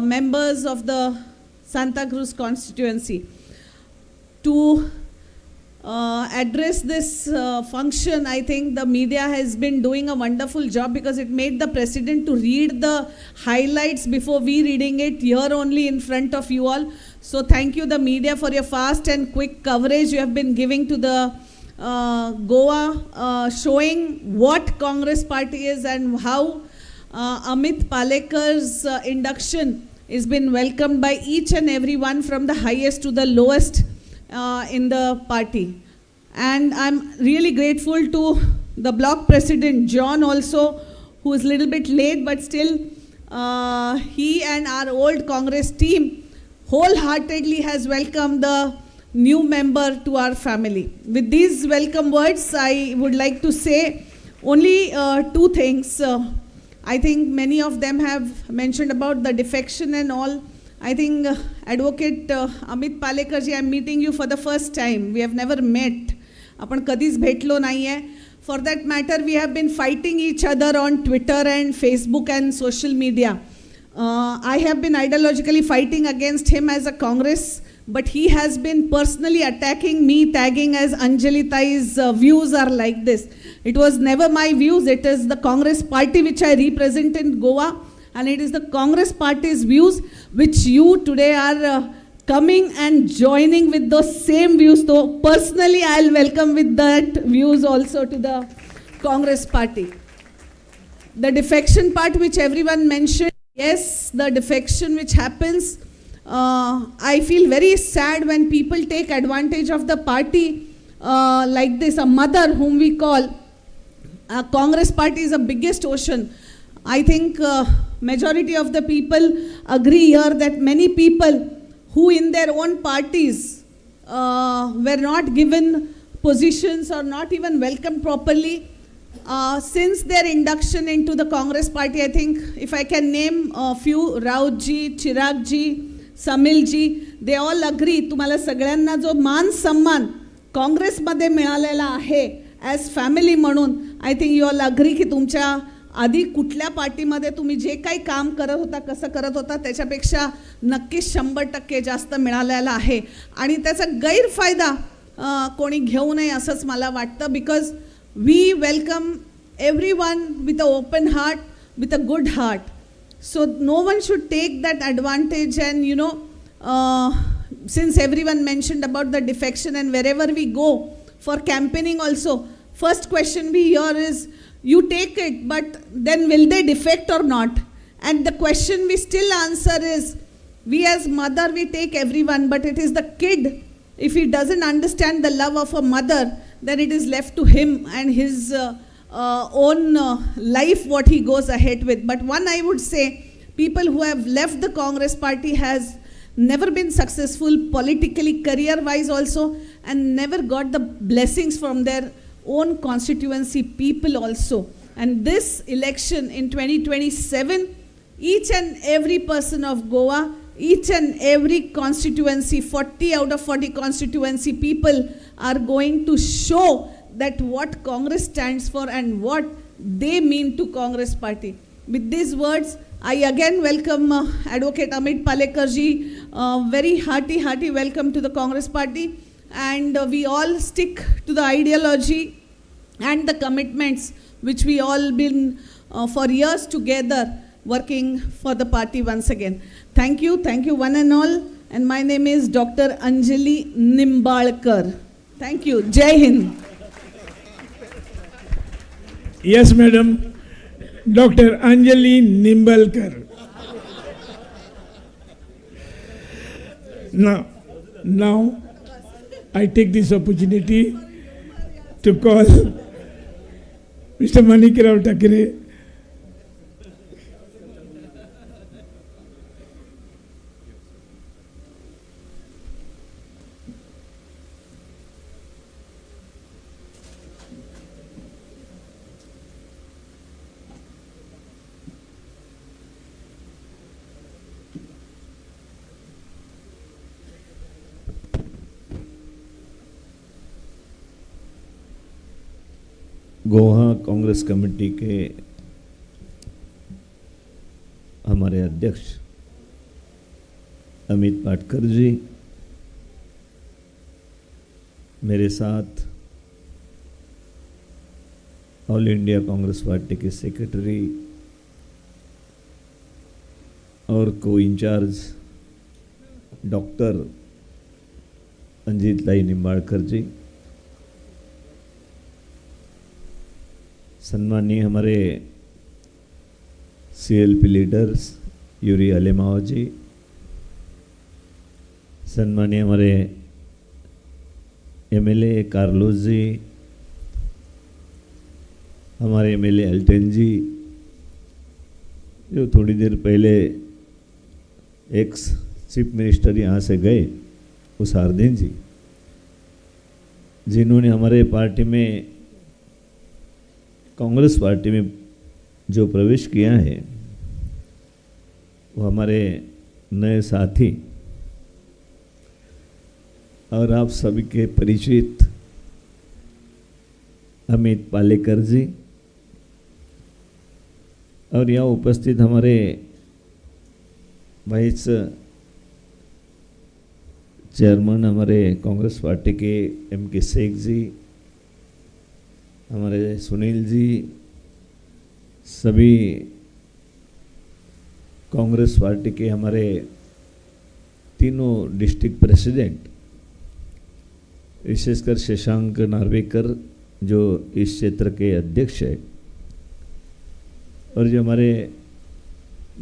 members of the Santacruz constituency. To address this function, I think the media has been doing a wonderful job because it made the president to read the highlights before we reading it here only in front of you all. So thank you the media for your fast and quick coverage you have been giving to the Goa, showing what Congress party is and how Amit Palekar's induction is been welcomed by each and every one from the highest to the lowest in the party. And I'm really grateful to the block president, John, also, who is a little bit late, but still he and our old Congress team wholeheartedly has welcomed the new member to our family. With these welcome words, I would like to say only two things. I think many of them have mentioned about the defection and all. I think Advocate Amit Palekar ji, I'm meeting you for the first time. We have never met. आपण कधीच भेटलो नाही आहे. For that matter, we have been fighting each other on Twitter and Facebook and social media. I have been ideologically fighting against him as a Congress, but he has been personally attacking me, tagging as Anjali Tai's views are like this. It was never my views. It is the Congress party which I represent in Goa, and it is the Congress party's views which you today are coming and joining with those same views. So personally, I'll welcome with that views also to the Congress party. The defection part which everyone mentioned, yes, the defection which happens, I feel very sad when people take advantage of the party like this. A mother whom we call, Congress party is the biggest ocean. I think majority of the people agree here that many people who in their own parties were not given positions or not even welcomed properly, since their induction into the Congress party, I think if I can name a few, Raut ji, Chirag ji, Samil ji, they all agree, तुम्हाला सगळ्यांना जो मान सन्मान काँग्रेसमध्ये मिळालेला आहे ॲज फॅमिली म्हणून, I think you all agree की तुमच्या आधी कुठल्या पार्टीमध्ये तुम्ही जे काही काम करत होता, कसं करत होता, त्याच्यापेक्षा नक्कीच 100% जास्त मिळालेला आहे. आणि त्याचा गैरफायदा कोणी घेऊ नये असंच मला वाटतं, because we welcome everyone with a open heart, with a good heart. So no one should take that advantage. And since everyone mentioned about the defection, and wherever we go for campaigning also, first question we hear is, you take it, but then will they defect or not? And the question we still answer is, we as mother, we take everyone, but it is the kid. If he doesn't understand the love of a mother, then it is left to him and his own life what he goes ahead with. But one I would say, people who have left the Congress party has never been successful politically, career-wise also, and never got the blessings from their own constituency people also. And this election in 2027, each and every person of Goa, each and every constituency, 40 out of 40 constituency people are going to show that what Congress stands for and what they mean to Congress party. With these words, I again welcome Advocate Amit Palekar ji. Very hearty welcome to the Congress party. And we all stick to the ideology and the commitments which we all been for years together working for the party once again. Thank you one and all. And my name is Dr. Anjali Nimbalkar. Thank you. Jai Hind. Yes, madam. Dr. Anjali Nimbalkar. Now I take this opportunity to call Mr. Manikrao Thackeray. Goa Congress committee के हमारे अध्यक्ष अमित पाटकर जी, मेरे साथ ऑल इंडिया कांग्रेस पार्टी के सेक्रेटरी और को in charge doctor Anjali Nimbalkar ji, सम्माननीय हमारे सीएलपी लीडर्स यूरी अलेमाओ जी, सम्माननीय हमारे एमएलए कार्लोस जी, हमारे एमएलए अल्टेन जी, जो थोड़ी देर पहले एक्स चीफ मिनिस्टर यहाँ से गए, वो सारदीन जी, जिन्होंने हमारे पार्टी में, कांग्रेस पार्टी में जो प्रवेश किया है, वो हमारे नए साथी और आप सभी के परिचित अमित पालेकर जी, और यहाँ उपस्थित हमारे वाइस चेयरमैन हमारे कांग्रेस पार्टी के एम के शेख जी, हमारे सुनील जी, सभी कांग्रेस पार्टी के हमारे तीनों डिस्ट्रिक्ट प्रेसिडेंट, विशेषकर शशांक नार्वेकर जो इस क्षेत्र के अध्यक्ष है, और जो हमारे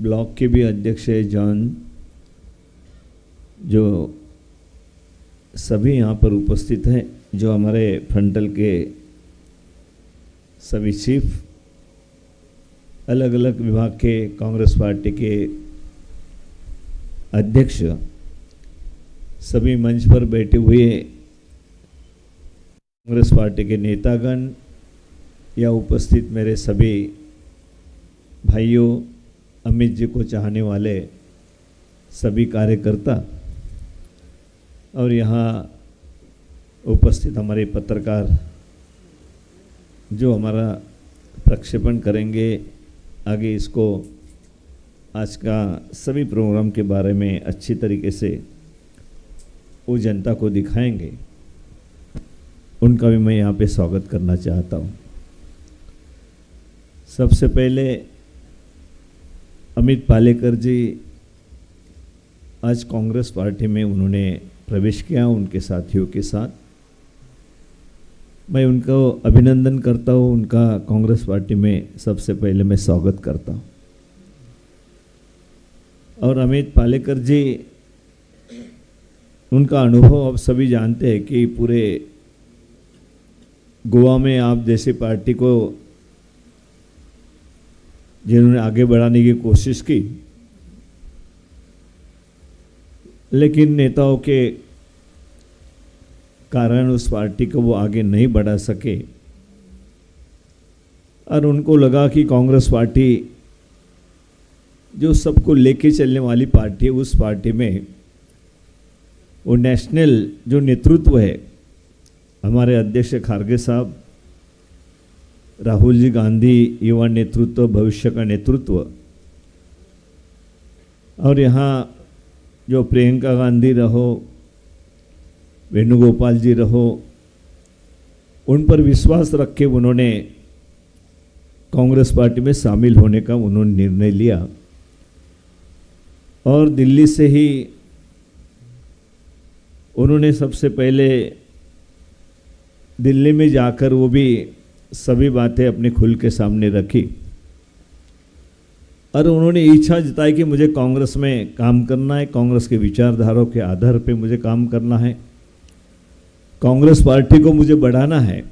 ब्लॉक के भी अध्यक्ष है जॉन, जो सभी यहाँ पर उपस्थित हैं, जो हमारे फ्रंटल के सभी चीफ, अलग अलग विभाग के कांग्रेस पार्टी के अध्यक्ष, सभी मंच पर बैठे हुए कांग्रेस पार्टी के नेतागण या उपस्थित मेरे सभी भाइयों, अमित जी को चाहने वाले सभी कार्यकर्ता और यहाँ उपस्थित हमारे पत्रकार जो हमारा प्रक्षेपण करेंगे आगे, इसको आज का सभी प्रोग्राम के बारे में अच्छी तरीके से वो जनता को दिखाएंगे, उनका भी मैं यहाँ पे स्वागत करना चाहता हूँ। सबसे पहले अमित पालेकर जी आज कांग्रेस पार्टी में उन्होंने प्रवेश किया उनके साथियों के साथ। मैं उनको अभिनंदन करता हूँ, उनका कांग्रेस पार्टी में सबसे पहले मैं स्वागत करता हूँ। और अमित पालेकर जी, उनका अनुभव आप सभी जानते हैं कि पूरे गोवा में आप जैसी पार्टी को जिन्होंने आगे बढ़ाने की कोशिश की, लेकिन नेताओं के कारण उस पार्टी को वो आगे नहीं बढ़ा सके। और उनको लगा कि कांग्रेस पार्टी जो सबको लेके चलने वाली पार्टी है, उस पार्टी में वो नेशनल जो नेतृत्व है, हमारे अध्यक्ष खारगे साहब, राहुल जी गांधी युवा नेतृत्व, भविष्य का नेतृत्व, और यहाँ जो प्रियंका गांधी रहो, वेणुगोपाल जी रहो, उन पर विश्वास रख के उन्होंने कांग्रेस पार्टी में शामिल होने का उन्होंने निर्णय लिया। और दिल्ली से ही उन्होंने सबसे पहले दिल्ली में जाकर वो भी सभी बातें अपने खुल के सामने रखी और उन्होंने इच्छा जताई कि मुझे कांग्रेस में काम करना है, कांग्रेस के विचारधाराओं के आधार पे मुझे काम करना है, कांग्रेस पार्टी को मुझे बढ़ाना है।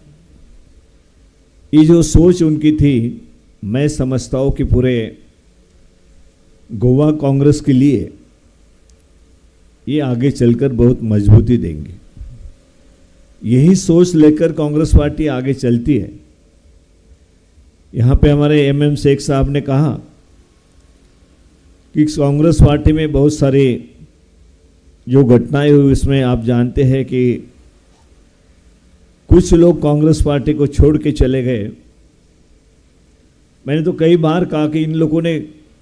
ये जो सोच उनकी थी, मैं समझता हूँ कि पूरे गोवा कांग्रेस के लिए ये आगे चलकर बहुत मजबूती देंगे। यही सोच लेकर कांग्रेस पार्टी आगे चलती है। यहाँ पे हमारे एम शेख साहब ने कहा कि कांग्रेस पार्टी में बहुत सारे जो घटनाएं हुई, उसमें आप जानते हैं कि कुछ लोग कांग्रेस पार्टी को छोड़ के चले गए। मैंने तो कई बार कहा कि इन लोगों ने,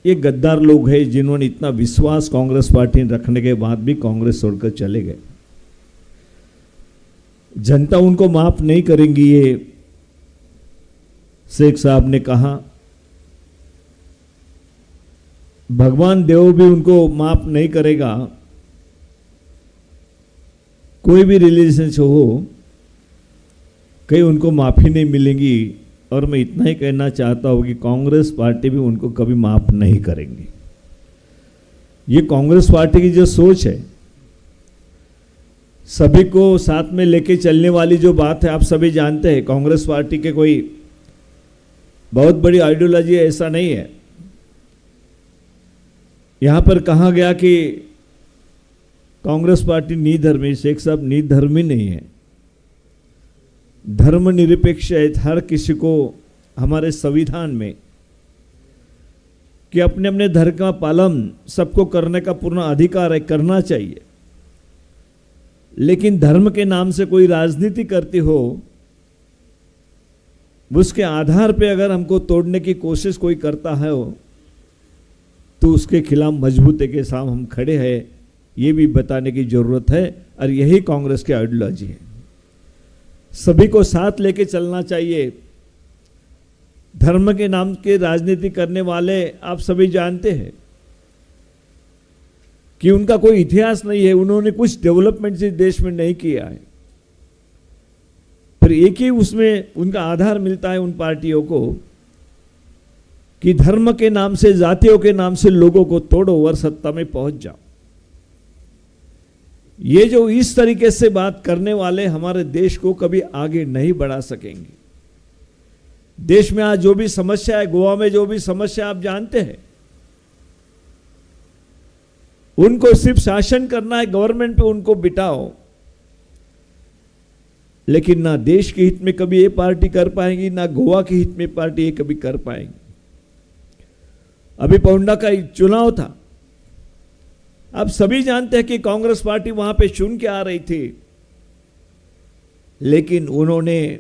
ये गद्दार लोग हैं जिन्होंने इतना विश्वास कांग्रेस पार्टी में रखने के बाद भी कांग्रेस छोड़कर चले गए। जनता उनको माफ नहीं करेंगी, ये शेख साहब ने कहा। भगवान देव भी उनको माफ नहीं करेगा। कोई भी रिलीजन हो, कहीं उनको माफ़ी नहीं मिलेगी। और मैं इतना ही कहना चाहता हूँ कि कांग्रेस पार्टी भी उनको कभी माफ़ नहीं करेंगी। ये कांग्रेस पार्टी की जो सोच है, सभी को साथ में लेके चलने वाली जो बात है, आप सभी जानते हैं कांग्रेस पार्टी के कोई बहुत बड़ी आइडियोलॉजी ऐसा नहीं है। यहाँ पर कहा गया कि कांग्रेस पार्टी निधर्मी, शेख साहब निधर्मी नहीं है, धर्मनिरपेक्ष है। हर किसी को हमारे संविधान में कि अपने अपने धर्म का पालन सबको करने का पूर्ण अधिकार है, करना चाहिए। लेकिन धर्म के नाम से कोई राजनीति करती हो, उसके आधार पे अगर हमको तोड़ने की कोशिश कोई करता है हो, तो उसके खिलाफ मजबूती के साथ हम खड़े हैं, ये भी बताने की ज़रूरत है। और यही कांग्रेस की आइडियोलॉजी है। सभी को साथ लेके चलना चाहिए। धर्म के नाम के राजनीति करने वाले आप सभी जानते हैं कि उनका कोई इतिहास नहीं है, उन्होंने कुछ डेवलपमेंट इस देश में नहीं किया है। फिर एक ही उसमें उनका आधार मिलता है उन पार्टियों को कि धर्म के नाम से, जातियों के नाम से लोगों को तोड़ो और सत्ता में पहुंच जाओ। ये जो इस तरीके से बात करने वाले हमारे देश को कभी आगे नहीं बढ़ा सकेंगे। देश में आज जो भी समस्या है, गोवा में जो भी समस्या आप जानते हैं, उनको सिर्फ शासन करना है, गवर्नमेंट पे उनको बिठाओ, लेकिन ना देश के हित में कभी ये पार्टी कर पाएंगी, ना गोवा के हित में पार्टी ये कभी कर पाएंगी। अभी पौंडा का एक चुनाव था, आप सभी जानते हैं कि कांग्रेस पार्टी वहां पे चुन के आ रही थी, लेकिन उन्होंने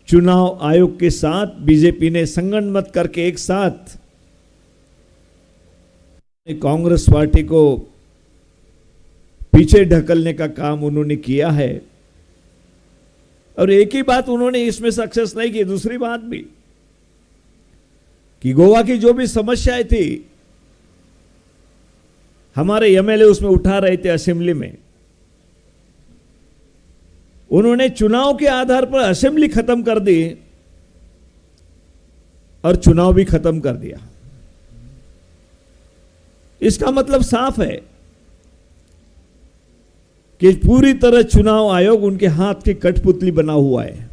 चुनाव आयोग के साथ बीजेपी ने संगणमत करके एक साथ कांग्रेस पार्टी को पीछे ढकलने का काम उन्होंने किया है। और एक ही बात उन्होंने इसमें सक्सेस नहीं की, दूसरी बात भी कि गोवा की जो भी समस्याएं थी हमारे एमएलए उसमें उठा रहे थे असेंबली में, उन्होंने चुनाव के आधार पर असेंबली खत्म कर दी और चुनाव भी खत्म कर दिया। इसका मतलब साफ है कि पूरी तरह चुनाव आयोग उनके हाथ की कठपुतली बना हुआ है।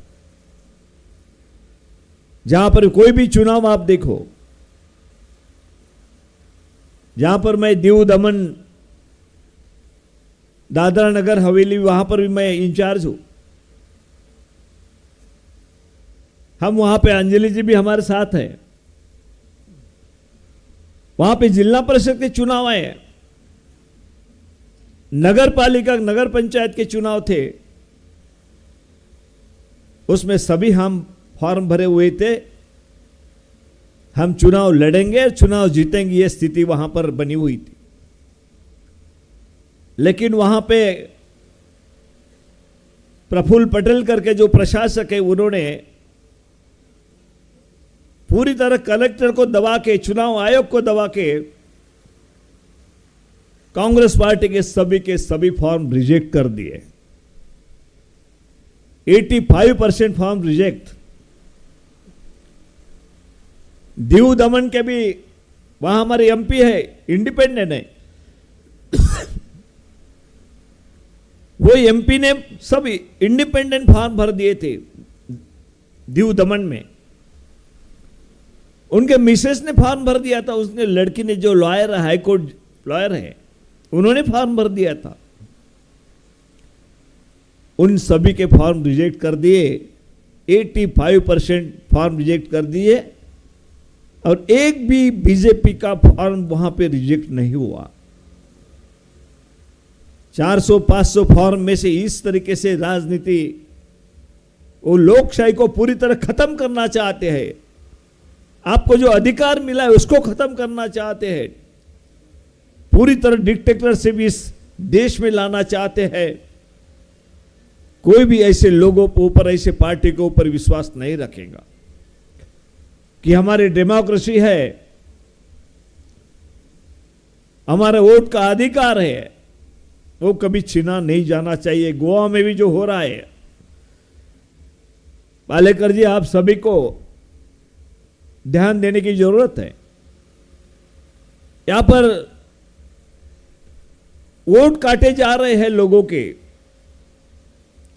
जहां पर कोई भी चुनाव आप देखो, जहां पर मैं दीव दमन दादरा नगर हवेली, वहां पर भी मैं इंचार्ज हूं। हम वहाँ पे, अंजलि जी भी हमारे साथ हैं, वहाँ पे जिला परिषद के चुनाव आए, नगर पालिका, नगर पंचायत के चुनाव थे, उसमें सभी हम फॉर्म भरे हुए थे। हम चुनाव लड़ेंगे, चुनाव जीतेंगे, ये स्थिति वहां पर बनी हुई थी। लेकिन वहां पे प्रफुल्ल पटेल करके जो प्रशासक है, उन्होंने पूरी तरह कलेक्टर को दबा के, चुनाव आयोग को दबा के कांग्रेस पार्टी के सभी फॉर्म रिजेक्ट कर दिए। 85% form reject. Diu Daman K भी वहां हमारे एमपी है, इंडिपेंडेंट है, वो एमपी ने सब इंडिपेंडेंट फॉर्म भर दिए थे दीव दमन में। उनके मिसेस ने फॉर्म भर दिया था, उसने लड़की ने जो लॉयर है, हाईकोर्ट लॉयर है, उन्होंने फॉर्म भर दिया था। उन सभी के फॉर्म रिजेक्ट कर दिए, 85% फॉर्म रिजेक्ट कर दिए और एक भी बीजेपी का फॉर्म वहां पे रिजेक्ट नहीं हुआ। 400-500 फॉर्म में से इस तरीके से राजनीति, वो लोकशाही को पूरी तरह खत्म करना चाहते हैं। आपको जो अधिकार मिला है उसको खत्म करना चाहते हैं, पूरी तरह डिक्टेटरशिप इस देश में लाना चाहते हैं। कोई भी ऐसे लोगों के ऊपर, ऐसे पार्टी के ऊपर विश्वास नहीं रखेगा कि हमारी डेमोक्रेसी है, हमारे वोट का अधिकार है, वो कभी छीना नहीं जाना चाहिए। गोवा में भी जो हो रहा है, पालेकर जी आप सभी को ध्यान देने की जरूरत है। यहां पर वोट काटे जा रहे हैं लोगों के,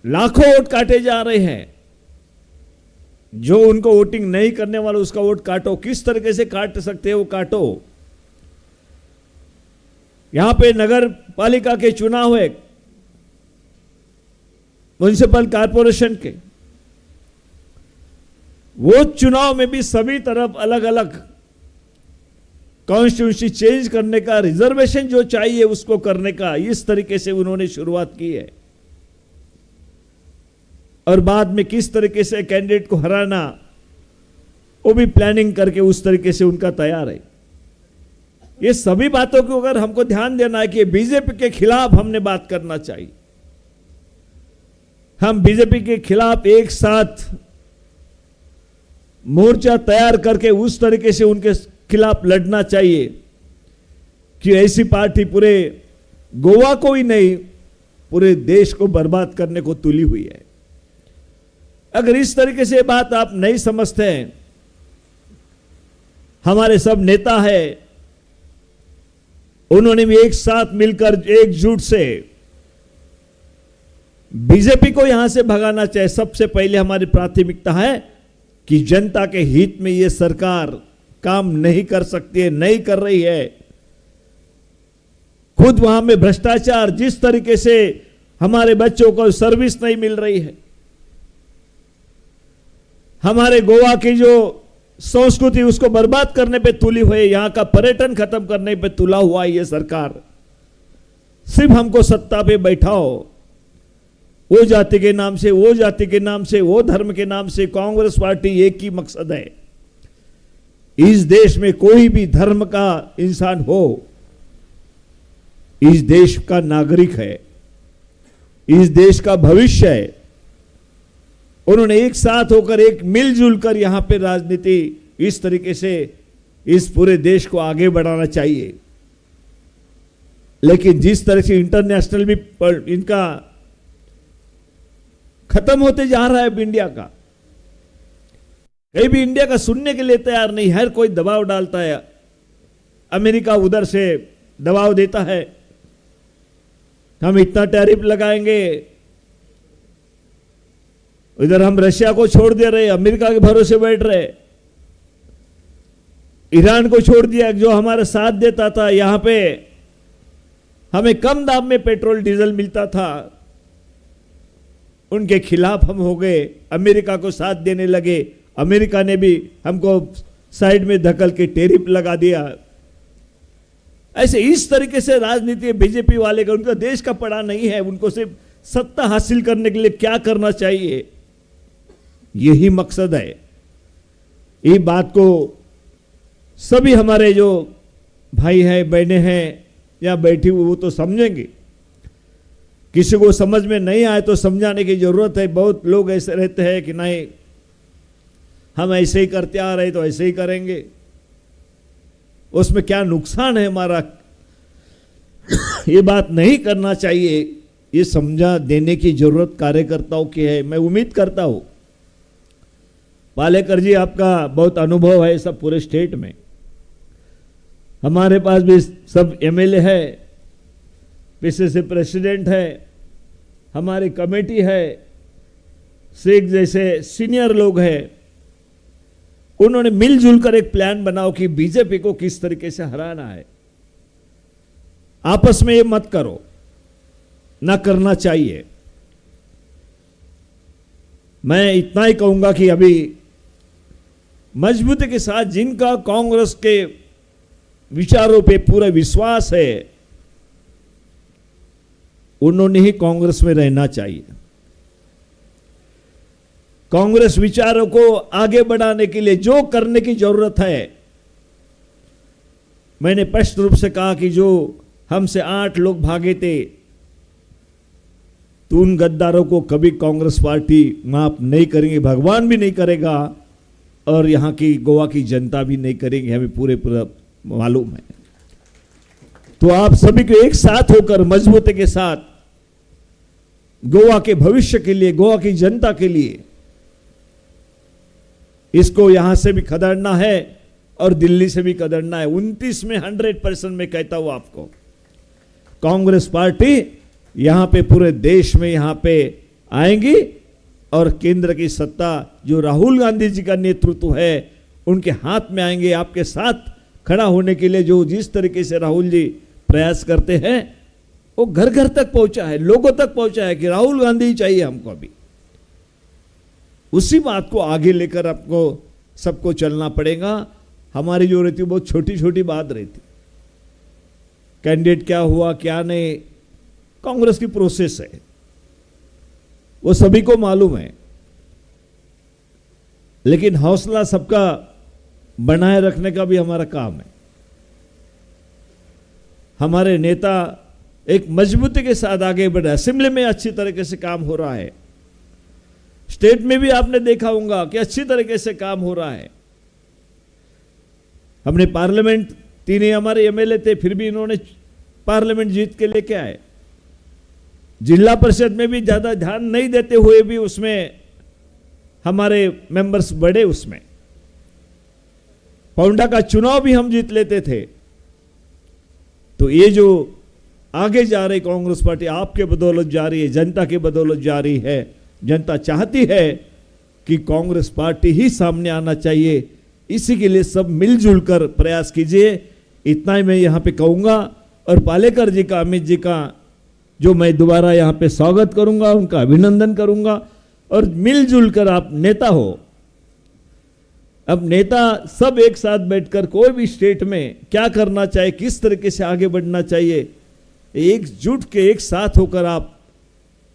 लाखों वोट काटे जा रहे हैं। जो उनको वोटिंग नहीं करने वाला उसका वोट काटो, किस तरीके से काट सकते हो काटो। यहां पे नगर पालिका के चुनाव है, म्युनिसिपल कॉरपोरेशन के, वो चुनाव में भी सभी तरफ अलग अलग कॉन्स्टिट्यूंसी चेंज करने का, रिजर्वेशन जो चाहिए उसको करने का, इस तरीके से उन्होंने शुरुआत की है। और बाद में किस तरीके से कैंडिडेट को हराना, वो भी प्लानिंग करके उस तरीके से उनका तैयार है। ये सभी बातों को अगर हमको ध्यान देना है कि बीजेपी के खिलाफ हमने बात करना चाहिए। हम बीजेपी के खिलाफ एक साथ मोर्चा तैयार करके उस तरीके से उनके खिलाफ लड़ना चाहिए कि ऐसी पार्टी पूरे गोवा को ही नहीं पूरे देश को बर्बाद करने को तुली हुई है। अगर इस तरीके से बात आप नहीं समझते हैं, हमारे सब नेता है, उन्होंने भी एक साथ मिलकर एकजुट से बीजेपी को यहां से भगाना चाहिए। सबसे पहले हमारी प्राथमिकता है कि जनता के हित में ये सरकार काम नहीं कर सकती है, नहीं कर रही है। खुद वहां में भ्रष्टाचार, जिस तरीके से हमारे बच्चों को सर्विस नहीं मिल रही है, हमारे गोवा की जो संस्कृति उसको बर्बाद करने पे तुली हुई, यहां का पर्यटन खत्म करने पे तुला हुआ ये सरकार। सिर्फ हमको सत्ता पे बैठाओ, वो जाति के नाम से, वो जाति के नाम से, वो धर्म के नाम से, कांग्रेस पार्टी एक ही मकसद है। इस देश में कोई भी धर्म का इंसान हो, इस देश का नागरिक है, इस देश का भविष्य है। उन्होंने एक साथ होकर, एक मिलजुल कर यहां पे राजनीति इस तरीके से इस पूरे देश को आगे बढ़ाना चाहिए। लेकिन जिस तरह से इंटरनेशनल भी इनका खत्म होते जा रहा है, अब इंडिया का कहीं भी इंडिया का सुनने के लिए तैयार नहीं, हर कोई दबाव डालता है। अमेरिका उधर से दबाव देता है, हम इतना टैरिफ लगाएंगे, इधर हम रशिया को छोड़ दे रहे, अमेरिका के भरोसे बैठ रहे, ईरान को छोड़ दिया जो हमारा साथ देता था। यहां पे हमें कम दाम में पेट्रोल डीजल मिलता था, उनके खिलाफ हम हो गए, अमेरिका को साथ देने लगे। अमेरिका ने भी हमको साइड में धकल के टेरिफ लगा दिया। ऐसे इस तरीके से राजनीति बीजेपी वाले का, उनका देश का पड़ा नहीं है, उनको सिर्फ सत्ता हासिल करने के लिए क्या करना चाहिए यही मकसद है। ये बात को सभी हमारे जो भाई हैं, बहनें हैं या बैठी हुई वो तो समझेंगे। किसी को समझ में नहीं आए तो समझाने की जरूरत है। बहुत लोग ऐसे रहते हैं कि नहीं हम ऐसे ही करते आ रहे तो ऐसे ही करेंगे, उसमें क्या नुकसान है हमारा, ये बात नहीं करना चाहिए। ये समझा देने की जरूरत कार्यकर्ताओं की है। मैं उम्मीद करता हूँ पालेकर जी आपका बहुत अनुभव है सब पूरे स्टेट में, हमारे पास भी सब एमएलए है, पीसीसी प्रेसिडेंट है, हमारी कमेटी है, शेख जैसे सीनियर लोग हैं, उन्होंने मिलजुल कर एक प्लान बनाओ कि बीजेपी को किस तरीके से हराना है। आपस में ये मत करो, ना करना चाहिए। मैं इतना ही कहूंगा कि अभी मजबूती के साथ जिनका कांग्रेस के विचारों पे पूरा विश्वास है उन्होंने ही कांग्रेस में रहना चाहिए। कांग्रेस विचारों को आगे बढ़ाने के लिए जो करने की जरूरत है, मैंने स्पष्ट रूप से कहा कि जो हमसे 8 लोग भागे थे तो उन गद्दारों को कभी कांग्रेस पार्टी माफ नहीं करेंगे, भगवान भी नहीं करेगा और यहाँ की गोवा की जनता भी नहीं करेंगे, हमें पूरे पूरा मालूम है। तो आप सभी को एक साथ होकर मजबूती के साथ गोवा के भविष्य के लिए, गोवा की जनता के लिए इसको यहां से भी खदेड़ना है और दिल्ली से भी खदेड़ना है। 29 में 100% मैं कहता हूं आपको, कांग्रेस पार्टी यहां पे पूरे देश में यहां पे आएंगी और केंद्र की सत्ता जो राहुल गांधी जी का नेतृत्व है उनके हाथ में आएंगे। आपके साथ खड़ा होने के लिए जो जिस तरीके से राहुल जी प्रयास करते हैं वो घर घर तक पहुंचा है, लोगों तक पहुंचा है कि राहुल गांधी चाहिए हमको अभी। उसी बात को आगे लेकर आपको सबको चलना पड़ेगा। हमारी जो रहती है बहुत छोटी छोटी बात रहती, कैंडिडेट क्या हुआ क्या नहीं, कांग्रेस की प्रोसेस है, वो सभी को मालूम है। लेकिन हौसला सबका बनाए रखने का भी हमारा काम है। हमारे नेता एक मजबूती के साथ आगे बढ़े। असेंबली में अच्छी तरीके से काम हो रहा है, स्टेट में भी आपने देखा होगा कि अच्छी तरीके से काम हो रहा है। हमने पार्लियामेंट 3 ही हमारे एमएलए थे, फिर भी इन्होंने पार्लियामेंट जीत के लेके आए। जिला परिषद में भी ज़्यादा ध्यान नहीं देते हुए भी उसमें हमारे मेंबर्स बढ़े। उसमें पौंडा का चुनाव भी हम जीत लेते थे। तो ये जो आगे जा रही कांग्रेस पार्टी आपके बदौलत जा रही है, जनता के बदौलत जा रही है। जनता चाहती है कि कांग्रेस पार्टी ही सामने आना चाहिए। इसी के लिए सब मिलजुल कर प्रयास कीजिए, इतना ही मैं यहाँ पे कहूँगा। और पालेकर जी का, अमित जी का जो मैं दोबारा यहाँ पे स्वागत करूँगा, उनका अभिनंदन करूँगा। और मिलजुल कर आप नेता हो, अब नेता सब एक साथ बैठकर कोई भी स्टेट में क्या करना चाहिए, किस तरीके से आगे बढ़ना चाहिए, एकजुट के एक साथ होकर आप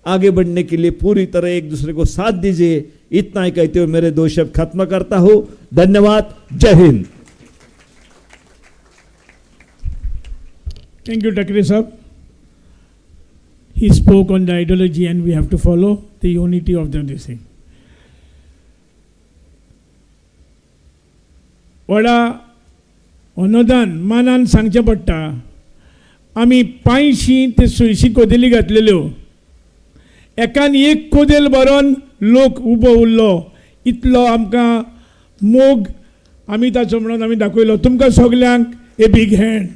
आगे बढ़ने के लिए पूरी तरह एक दूसरे को साथ दीजिए। इतना ही कहते हुए मेरे 2 शब्द खत्म करता हूं। धन्यवाद, जय Hind. Thank you, Thackeray sahab. He spoke on the ideology and we have to follow the unity of the thing. व्हडा अनुदान मानान सांगचें पडटा। आमी 500 ते 600 कोदेली घातलेल्यो, एकान एक कोदेल भरोन लोक उबो उरलो। इतलो आमकां मोग आमी ताचो म्हणून आमी दाखयलो। तुमकां सगल्यांक ए बीग हँड।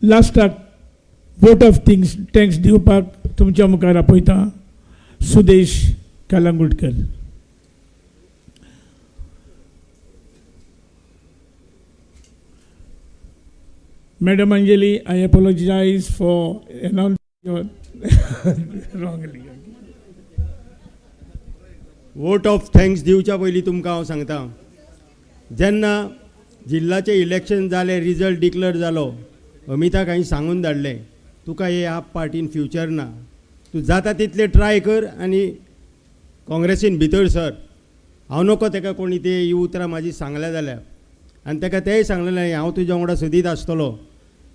लास्टाक वोट ऑफ thanks दिवपाक तुमच्या मुखार आपयता Sudesh Kalangutkar. Madam Anjali, I apologize for announcing your wrongly. Vote of thanks दिवच्या पयलीं तुमकां हांव सांगता, जेन्ना जिल्लाचें इलेक्शन जालें, रिजल्ट डिक्लेअर जालो, अमिताक हांवें सांगून धाडलें, तुका हे आप पार्टीन फ्युचर ना, तूं जाता तितलें ट्राय कर आनी काँग्रेसीन भितर सर. हांव नको ताका कोणी ते ही उतरां म्हाजी सांगल्या जाल्यार. आनी ताका तेंय सांगलेलें, हांव तुज्या वांगडा सदींच आसतलो.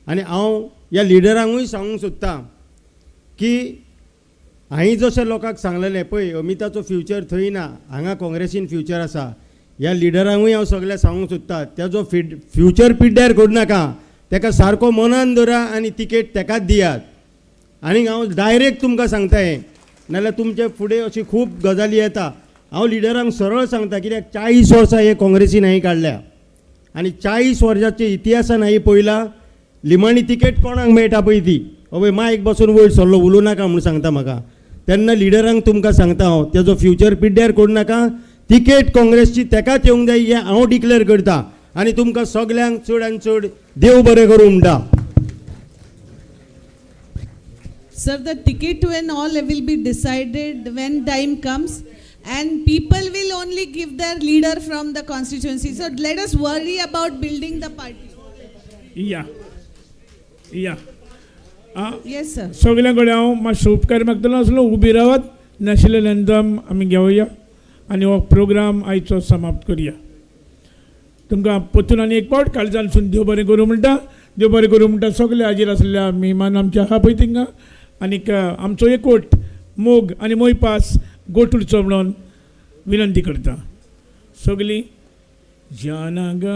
आनी हांव ह्या लिडरांकूय सांगूंक सोदतां की हांवें जशें लोकांक सांगलेलें पळय, अमिताचो फ्युचर थंय ना, हांगा काँग्रेसीन फ्युचर आसा. ह्या लिडरांकूय हांव सगळ्यांक सांगूंक सोदता, तेजो फ्युचर पिड्ड्यार करूं नाका, ताका सारको मनान धरा आनी तिकेट ताकाच दियात. आनी हांव डायरेक्ट तुमकां सांगता हें, नाल्यार तुमचे फुडें अशी खूब गजाली येता. हांव लिडरांक सरळ सांगता, कित्याक 40 वर्सां हे काँग्रेसीन हांवें काडल्या आनी 40 वर्साच्या इतिहासान हांवें पळयला लिमाणी तिकेट कोणाक मेळटा पळय ती. हय, मायक बसून वयर सरलो, उलोवं नाका म्हूण सांगता म्हाका. तेन्ना लिडरांक तुमकां सांगता हांव, तेजो फ्युचर पिड्ड्यार करूं नाका, तिकेट काँग्रेसची तेकाच येवंक जाय हें हांव डिक्लेर करता. आनी तुमकां सगल्यांक चड आनी चड देव बरें करूं म्हणटा. Sir, the ticket and all will be decided when time comes, and people will only give their leader from the constituency. So let us worry about building the party. या या. Yes, sir. सगल्यां कडेन हांव मातसो उपकार मागतलो आसलो, उबी रावात, नॅशनल एंथम आमी घेवया आनी हो प्रोग्राम आयचो समाप्त करुया. तुमकां परतून आनी एक फावट काळजानसून देव बरें करूं म्हणटा. देव बरें करूं म्हणटा सगळे हाजीर आसल्या मेहमान आमचे आहा पळय थिंगा. आनीक आमचो एकवट, मोग आनी मोयपास गोठ उरचो म्हणून विनंती करता. सगळीं जनगण